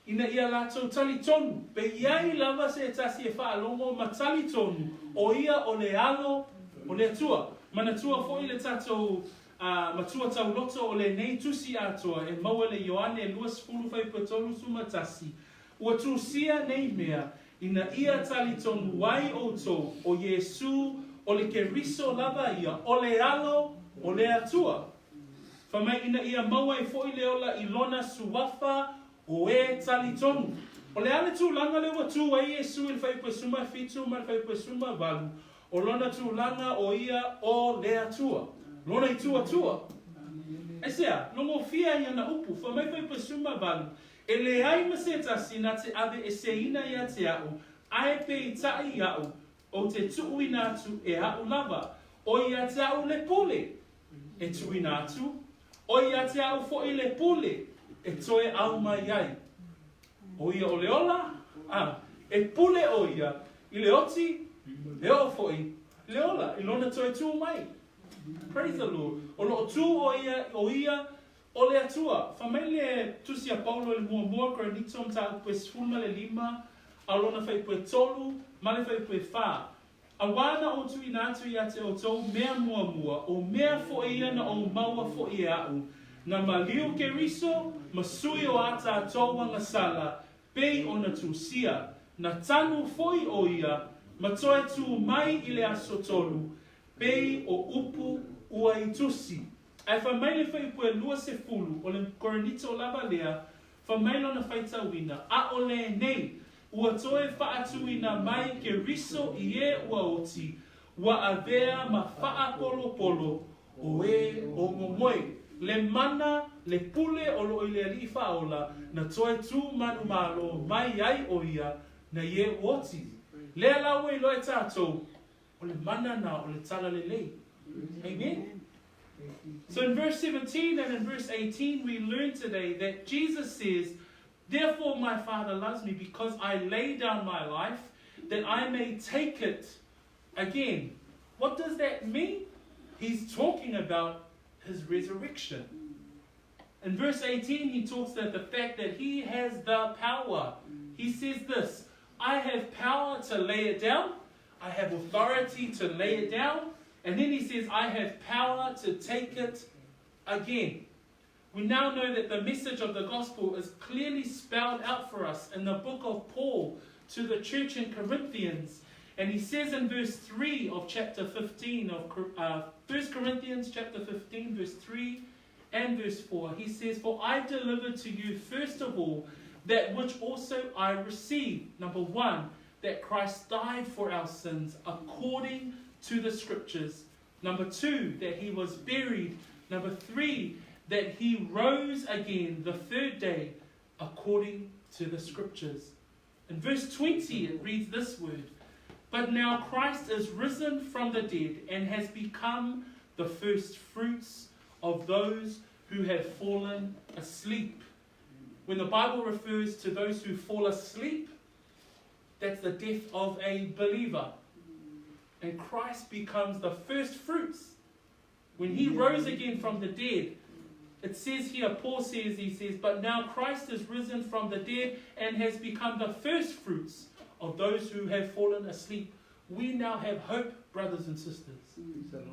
ina ia latou talitonu, pe i ai lava se tasi e faalogo ma talitonu, o ia o le Alo o le Atua. Manatua foi le tatou matua tauloto o lenei tusi atoa e maua i le Ioane 20 31, Ua tusia nei mea, ina ia talitonu ai ʻoutou ʻo Iesū ʻo le Keriso lava ia, ʻo le Alo o le Atua. Fai mai ina ia maua ai foʻi le ola i lona suafa o e talitonu. O le a le tulaga lea ua tū ai Iesū i le fuaiupu e 17 ma le fuaiupu e 18, o lona tulaga o ia o le Atua, lona itu Atua. Aisea? Logofia ai ana upu, fai mai fuaiupu e 18, E leai ma se tasi na te aveeseina ia te aʻu, ae peitai iaʻu, ou te tuuina atu e aʻu lava, o ia te aʻu le pule e tuuina atu, o ia te aʻu foʻi le pule e toe au mai ai. O ia o le ola, a, e pule o ia i le oti, e oo foʻi i le ola, i lona toe tū mai. Praise the Lord. O lo o tū o ia, o ia O le Atua, fai mai le Tusi a Paulo i le Muamua Korinito mataupu e 15, a o lona fuaiupu e tolu ma le fuaiupu e fa, Auā na ou tuuina atu ia te outou mea muamua, o mea foʻi ia na ou maua foʻi e aʻu, na maliu Keriso ma sui o a tatou agasala, pei ona tusia, na tanu foʻi o ia, ma toe tū mai i le aso tolu, pei o upu ua i tusi. Ae fai mai le fuaiupu e 20 o le Korinito lava lea, fai mai lona faitauina, ʻAʻole nei, ua toe faatuina mai Keriso i e ua oti, ua avea ma faapolopolo o e o momoe. Le mana, le pule o lo o i le Alii Faaola, na toe tū manumalo mai ai o ia na i e ua oti. Lea la ua iloa e tatou, o le mana na o le talalelei. Amen? So in verse 17 and in verse 18 we learn today that Jesus says, Therefore my Father loves me because I lay down my life that I may take it again. What does that mean? He's talking about his resurrection. In verse 18, he talks about the fact that he has the power. He says this I have power to lay it down, I have authority to lay it down, And then he says, I have power to take it again. We now know that the message of the gospel is clearly spelled out for us in the book of Paul to the church in Corinthians. And he says in verse 3 of chapter 15 of 1 Corinthians chapter 15, verse 3 and verse 4, he says, For I delivered to you first of all that which also I received. Number 1, that Christ died for our sins according to the scriptures. Number 2, that he was buried. Number 3, that he rose again the third day according to the scriptures. In verse 20, it reads this word, But now Christ is risen from the dead and has become the first fruits of those who have fallen asleep. When the Bible refers to those who fall asleep, that's the death of a believer. And Christ becomes the first fruits. When he rose again from the dead, it says here, Paul says, he says, But now Christ is risen from the dead and has become the first fruits of those who have fallen asleep. We now have hope, brothers and sisters.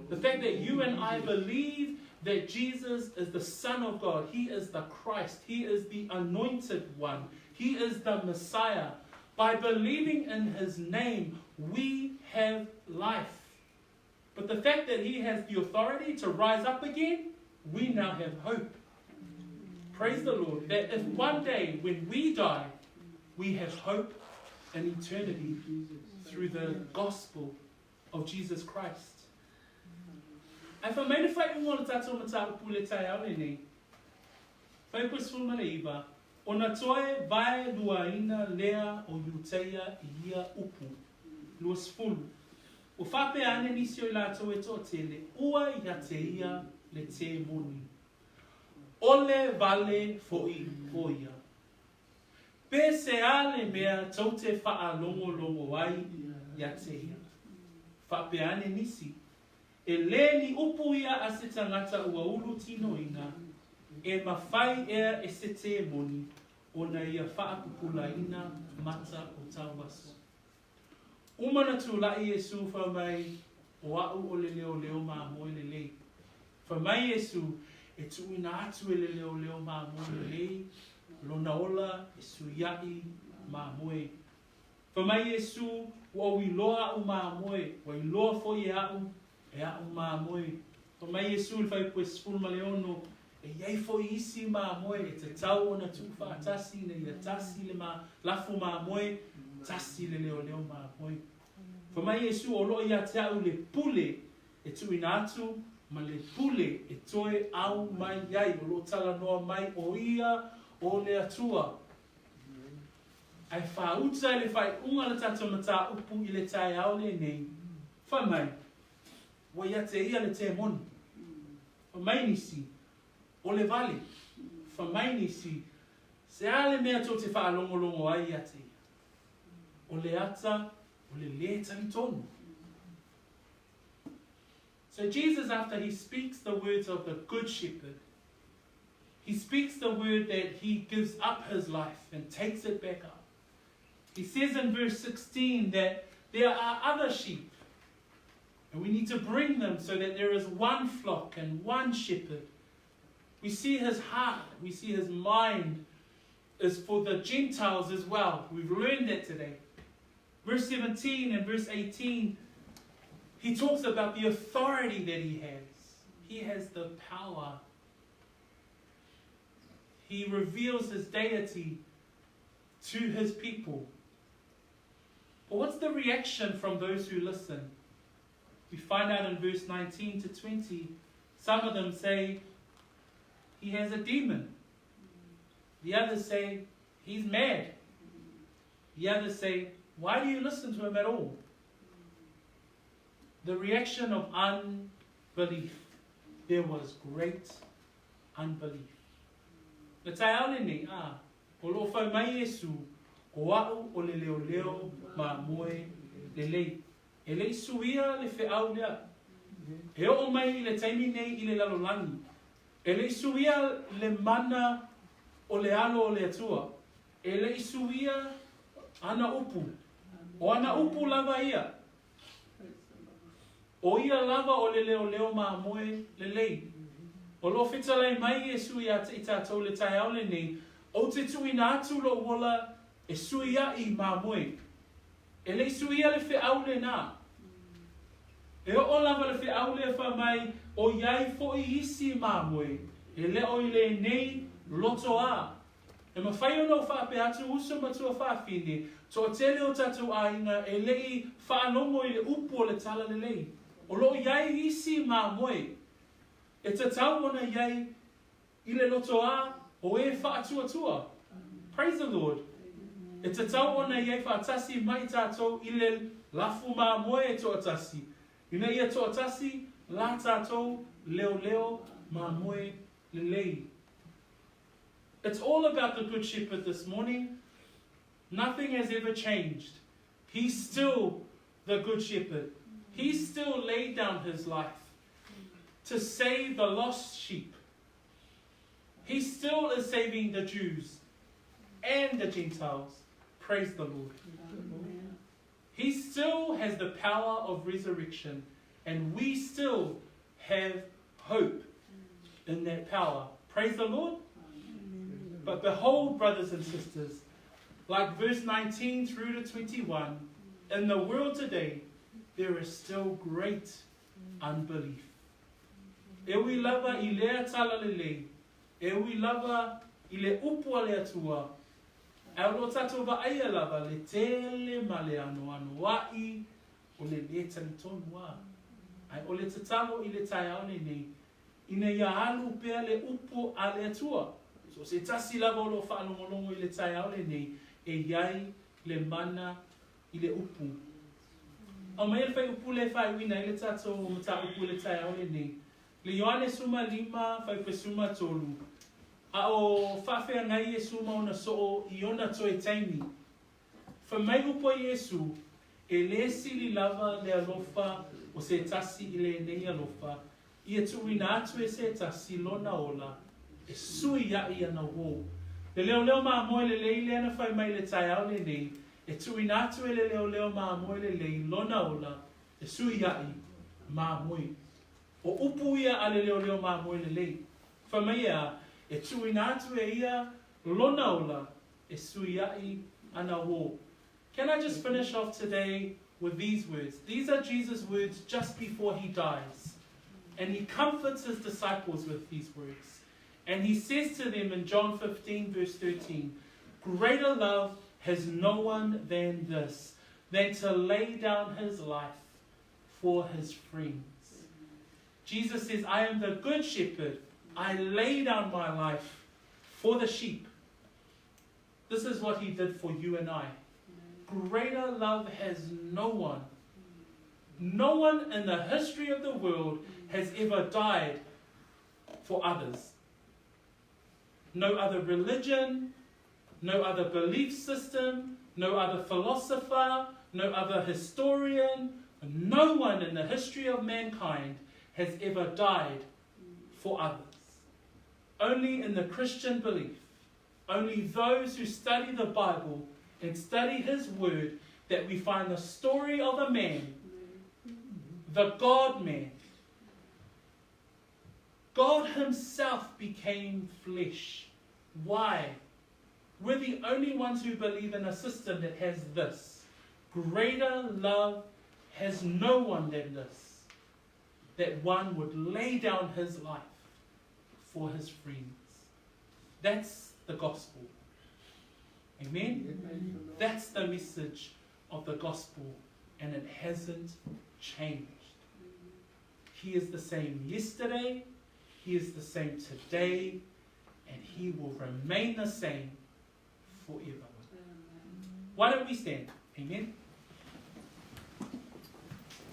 The fact that you and I believe that Jesus is the Son of God, He is the Christ, He is the Anointed One, He is the Messiah. By believing in His name, we have life. But the fact that He has the authority to rise up again, we now have hope. Praise the Lord, that if one day when we die, we have hope in eternity through the gospel of Jesus Christ. Ae fai mai le faaiuga o le tatou mataupu i le taeao lenei, Fuaiupu 19, Ona toe vaeluaina lea o Iuteia i ia upu. 20. Ua faapea ane nisi o i latou e toatele, ua ia te ia le tēmoni. Ole vale foʻi o ia. Pe se a le mea tou te faalogologo ai ia te ia. Faapea ane nisi, E le ni upu ia a se tagata ua ulu tinoina, e mawhai ea e se tēmoni, ona ia faapupulaina mata o tauaso. Uma na tulaʻi Iesu fai mai, O aʻu o le leoleo mamoe lelei. Fai mai Iesu, E tuuina atu e le leoleo mamoe lelei lona ola e suiaʻi mamoe. Fai mai Iesu, Ua ou iloa aʻu mamoe, ua iloa foi e aʻu, e aʻu mamoe. Fai mai Iesu i le fuaiupu e 16, E i ai foi isi mamoe e tatau ona tuufaatasi ina ia tasi le ma, lafo mamoe, tasi le leoleo mamoe. Fai mai Iesu, O loo ia te aʻu le pule e tuuina atu ma le pule e toe au mai ai, o loo talanoa mai o ia o le Atua. Ae faauta i le faaiuga le tatou mataupu i le taeao lenei, fai mai, Ua ia te ia le tēmoni. Fai mai nisi, O le vale. Fai mai nisi, Se a le mea tou te faalogologo ai ia te ia? O le ata, o le lē talitonu. So Jesus, after he speaks the words of the good shepherd, he speaks the word that he gives up his life and takes it back up. He says in verse 16 that there are other sheep, and we need to bring them so that there is one flock and one shepherd. We see his heart, we see his mind is for the Gentiles as well. We've learned that today. Verse 17 and verse 18, he talks about the authority that he has. He has the power. He reveals his deity to his people. But what's the reaction from those who listen? We find out in verse 19 to 20, some of them say, he has a demon. The others say, he's mad. The others say, why do you listen to him at all? The reaction of unbelief. There was great unbelief. Le taeao lenei, a, o loo fai mai Iesu, o aʻu o le leoleo mamoe lelei. E le i suia le feau lea. E oo mai i le taimi nei i le lalolagi. E le i suia le mana o le alo o le Atua. E le i suia ana upu. O ana upu lava ia. O ia lava o le leoleo mamoe lelei. O lo o fetalai mai Iesu ia te i tatou i le taeao lenei, Ou te tuuina atu lou ola e suiaʻi mamoe. E le i suia le feau lenā. E oo lava le feau lea fai mai o i ai foi isi mamoe e le o i lenei loto a. E mafai ona ou faapea atu uso ma tuafafine, toatele o tatou aiga e le i faalogo i le upu o le talalelei. O lo o i ai isi mamoe e tatau ona i ai i le loto a o e faatuatua. Praise the Lord. E tatau ona i ai faatasi mai tatou i le lafu mamoe e toatasi, ina ia toatasi la tatou leoleo mamoe lelei. It's all about the Good Shepherd this morning. Nothing has ever changed. He's still the Good Shepherd. He still laid down his life to save the lost sheep. He still is saving the Jews and the Gentiles. Praise the Lord. He still has the power of resurrection, and we still have hope in that power. Praise the Lord. But behold, brothers and sisters, like verse 19 through to 21, in the world today, there is still great unbelief. E ui lava i lea talalelei, e ui lava i le upu a le Atua, ae o lo tatou vaaia lava le tele ma le anoanoaʻi o le lē talitonu a. Ae o le tatalo i le taeao lenei, ina ia alu pea le upu a le Atua. So se tasi lava o lo o faalogologo i le taeao lenei, e i ai le mana i le upu. Aumaia le fuaiupu lea e faaiuina ai le tatou mataupu i le taeao lenei. Le Ioane 15, fuaiupu 13, A o faafeagai Iesu ma ona soo i ona toe taimi. Fai mai upu a Iesu, E lē sili lava le alofa o se tasi i lenei alofa, ia tuuina atu e se tasi lona ola e suiaʻi ana uō. Le leoleo mamoe lelei lea na fai mai i le taeao lenei, e tuuina atu e le leoleo mamoe lelei lona ola e suiaʻi mamoe. O upu ia a le leoleo mamoe lelei. Fai mai e a, e tuuina atu e ia lona ola e suiaʻi ana uō. Can I just finish off today with these words? These are Jesus' words just before he dies. And he comforts his disciples with these words. And he says to them in John 15, verse 13, Greater love has no one than this, than to lay down his life for his friends. Jesus says, I am the good shepherd. I lay down my life for the sheep. This is what he did for you and I. Greater love has no one. No one in the history of the world has ever died for others. No other religion, no other belief system, no other philosopher, no other historian, no one in the history of mankind has ever died for others. Only in the Christian belief, only those who study the Bible and study His Word, that we find the story of a man, the God man. God Himself became flesh. Why? We're the only ones who believe in a system that has this. Greater love has no one than this, that one would lay down his life for his friends. That's the gospel. Amen? Amen? That's the message of the gospel, and it hasn't changed. He is the same yesterday, He is the same today, and He will remain the same forever. Why don't we stand? Amen.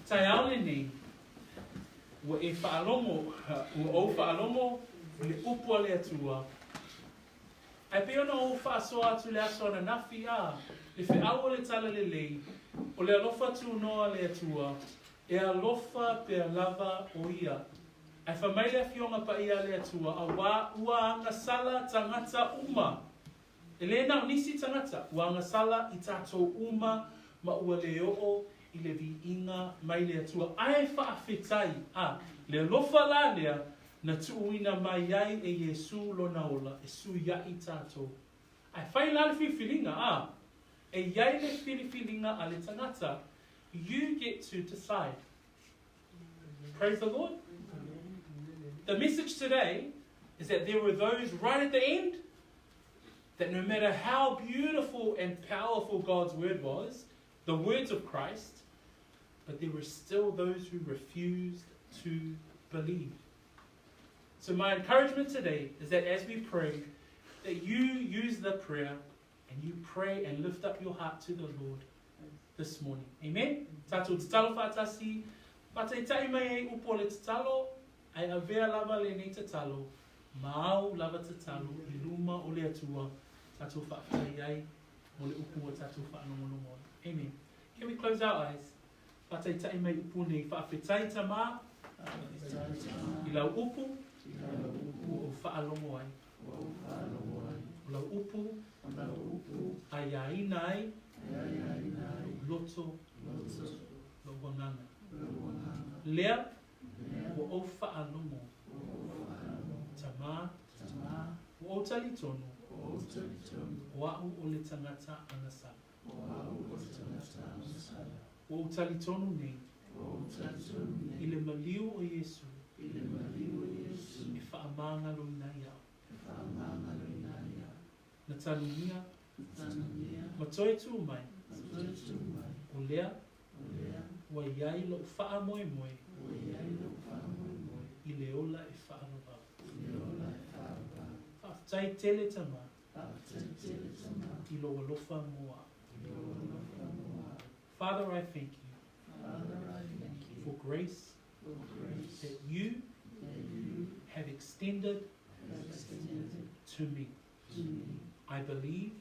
Taeao lenei, ua e faalogo, ua ou faalogo i le upu a le Atua. Ae pei ona ou faasoa atu i le aso ananafi, a, le feau o le talalelei, o le alofa tunoa a le Atua, e alofa pea lava o ia. Ae fai mai le Afioga Paia a le Atua, auā ua agasala tagata uma. E lē na o nisi tagata, ua agasala i tatou uma ma ua lē oo i le viiga mai le Atua. Ae faafetai, a, le alofa la lea na tuuina mai ai e Iesu lona ola e suiaʻi tatou. Ae fai la le filifiliga, a, e i ai le filifiliga a le tagata, you get to decide. Praise the Lord. The message today is that there were those right at the end that no matter how beautiful and powerful God's word was, the words of Christ, but there were still those who refused to believe. So my encouragement today is that as we pray, that you use the prayer and you pray and lift up your heart to the Lord this morning. Amen? Tatou tatalo faatasi, faataitai mai ai upu o le tatalo, ae avea lava lenei tatalo, ma au lava tatalo i luma o le Atua, tatou faafetai ai mo le upu ua tatou faalogologo ai. Amen. Can we close our eyes? Faataitai mai upu nei, faafetai Tama i lau upu ua ou faalogo ai. O lau upu aiaina ai lou loto, lou agaga. Lea ua ou faalogo, Tama, ua ou talitonu, o a'u o le tagata agasala. Ua ou talitonu nei i le maliu o Iesu e faamagaloina ai a'u. Na tanugia ma toe tu mai, o lea ua i ai lo'u faamoemoe i le ola e faaavavau. Faafetai tele Tama i lou alofa mo a'u. Father, I thank you for grace that you have extended to me. I believe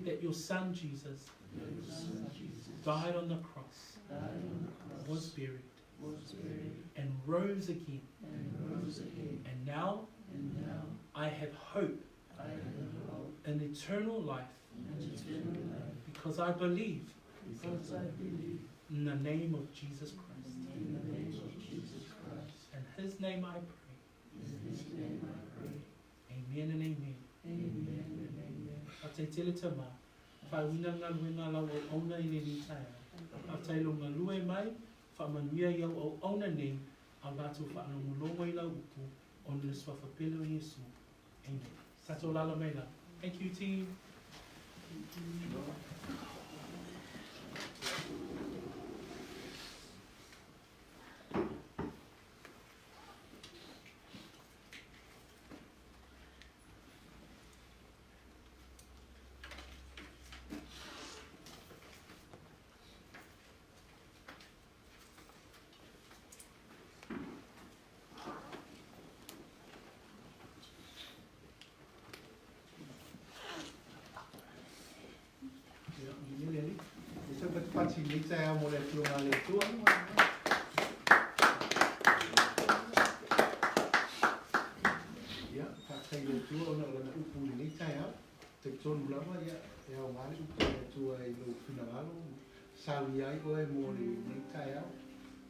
that your Son Jesus died on the cross, was buried, and rose again. And now I have hope in eternal life because I believe in the name of Jesus Christ. In his name I pray. Amen and amen. Faafetai tele Tama, faauiina le galuega a lau auauna i lenei taeao. Faafetai lou galue mai, faamanuia i au auauna nei, a o latou faalogologo i lau upu, ona le suafa pele o Iesu. Amen. Tatou lala mai la. Thank you team. Ia, manuia le Alii. E sau patipati i lenei taeao mo le Afioga a le Atua. Ia, faafetai i le Atua ona o Lana upu i lenei taeao. Talitonu lava, ia, e aoga le upu a le Atua i lou finagalo, saunia ai oe mo lenei taeao.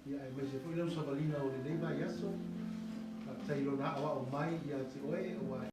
Ia, aemaise foi lau savaliga o lenei vaiaso. Faafetai i Lona aoao mai ia te oe, aua.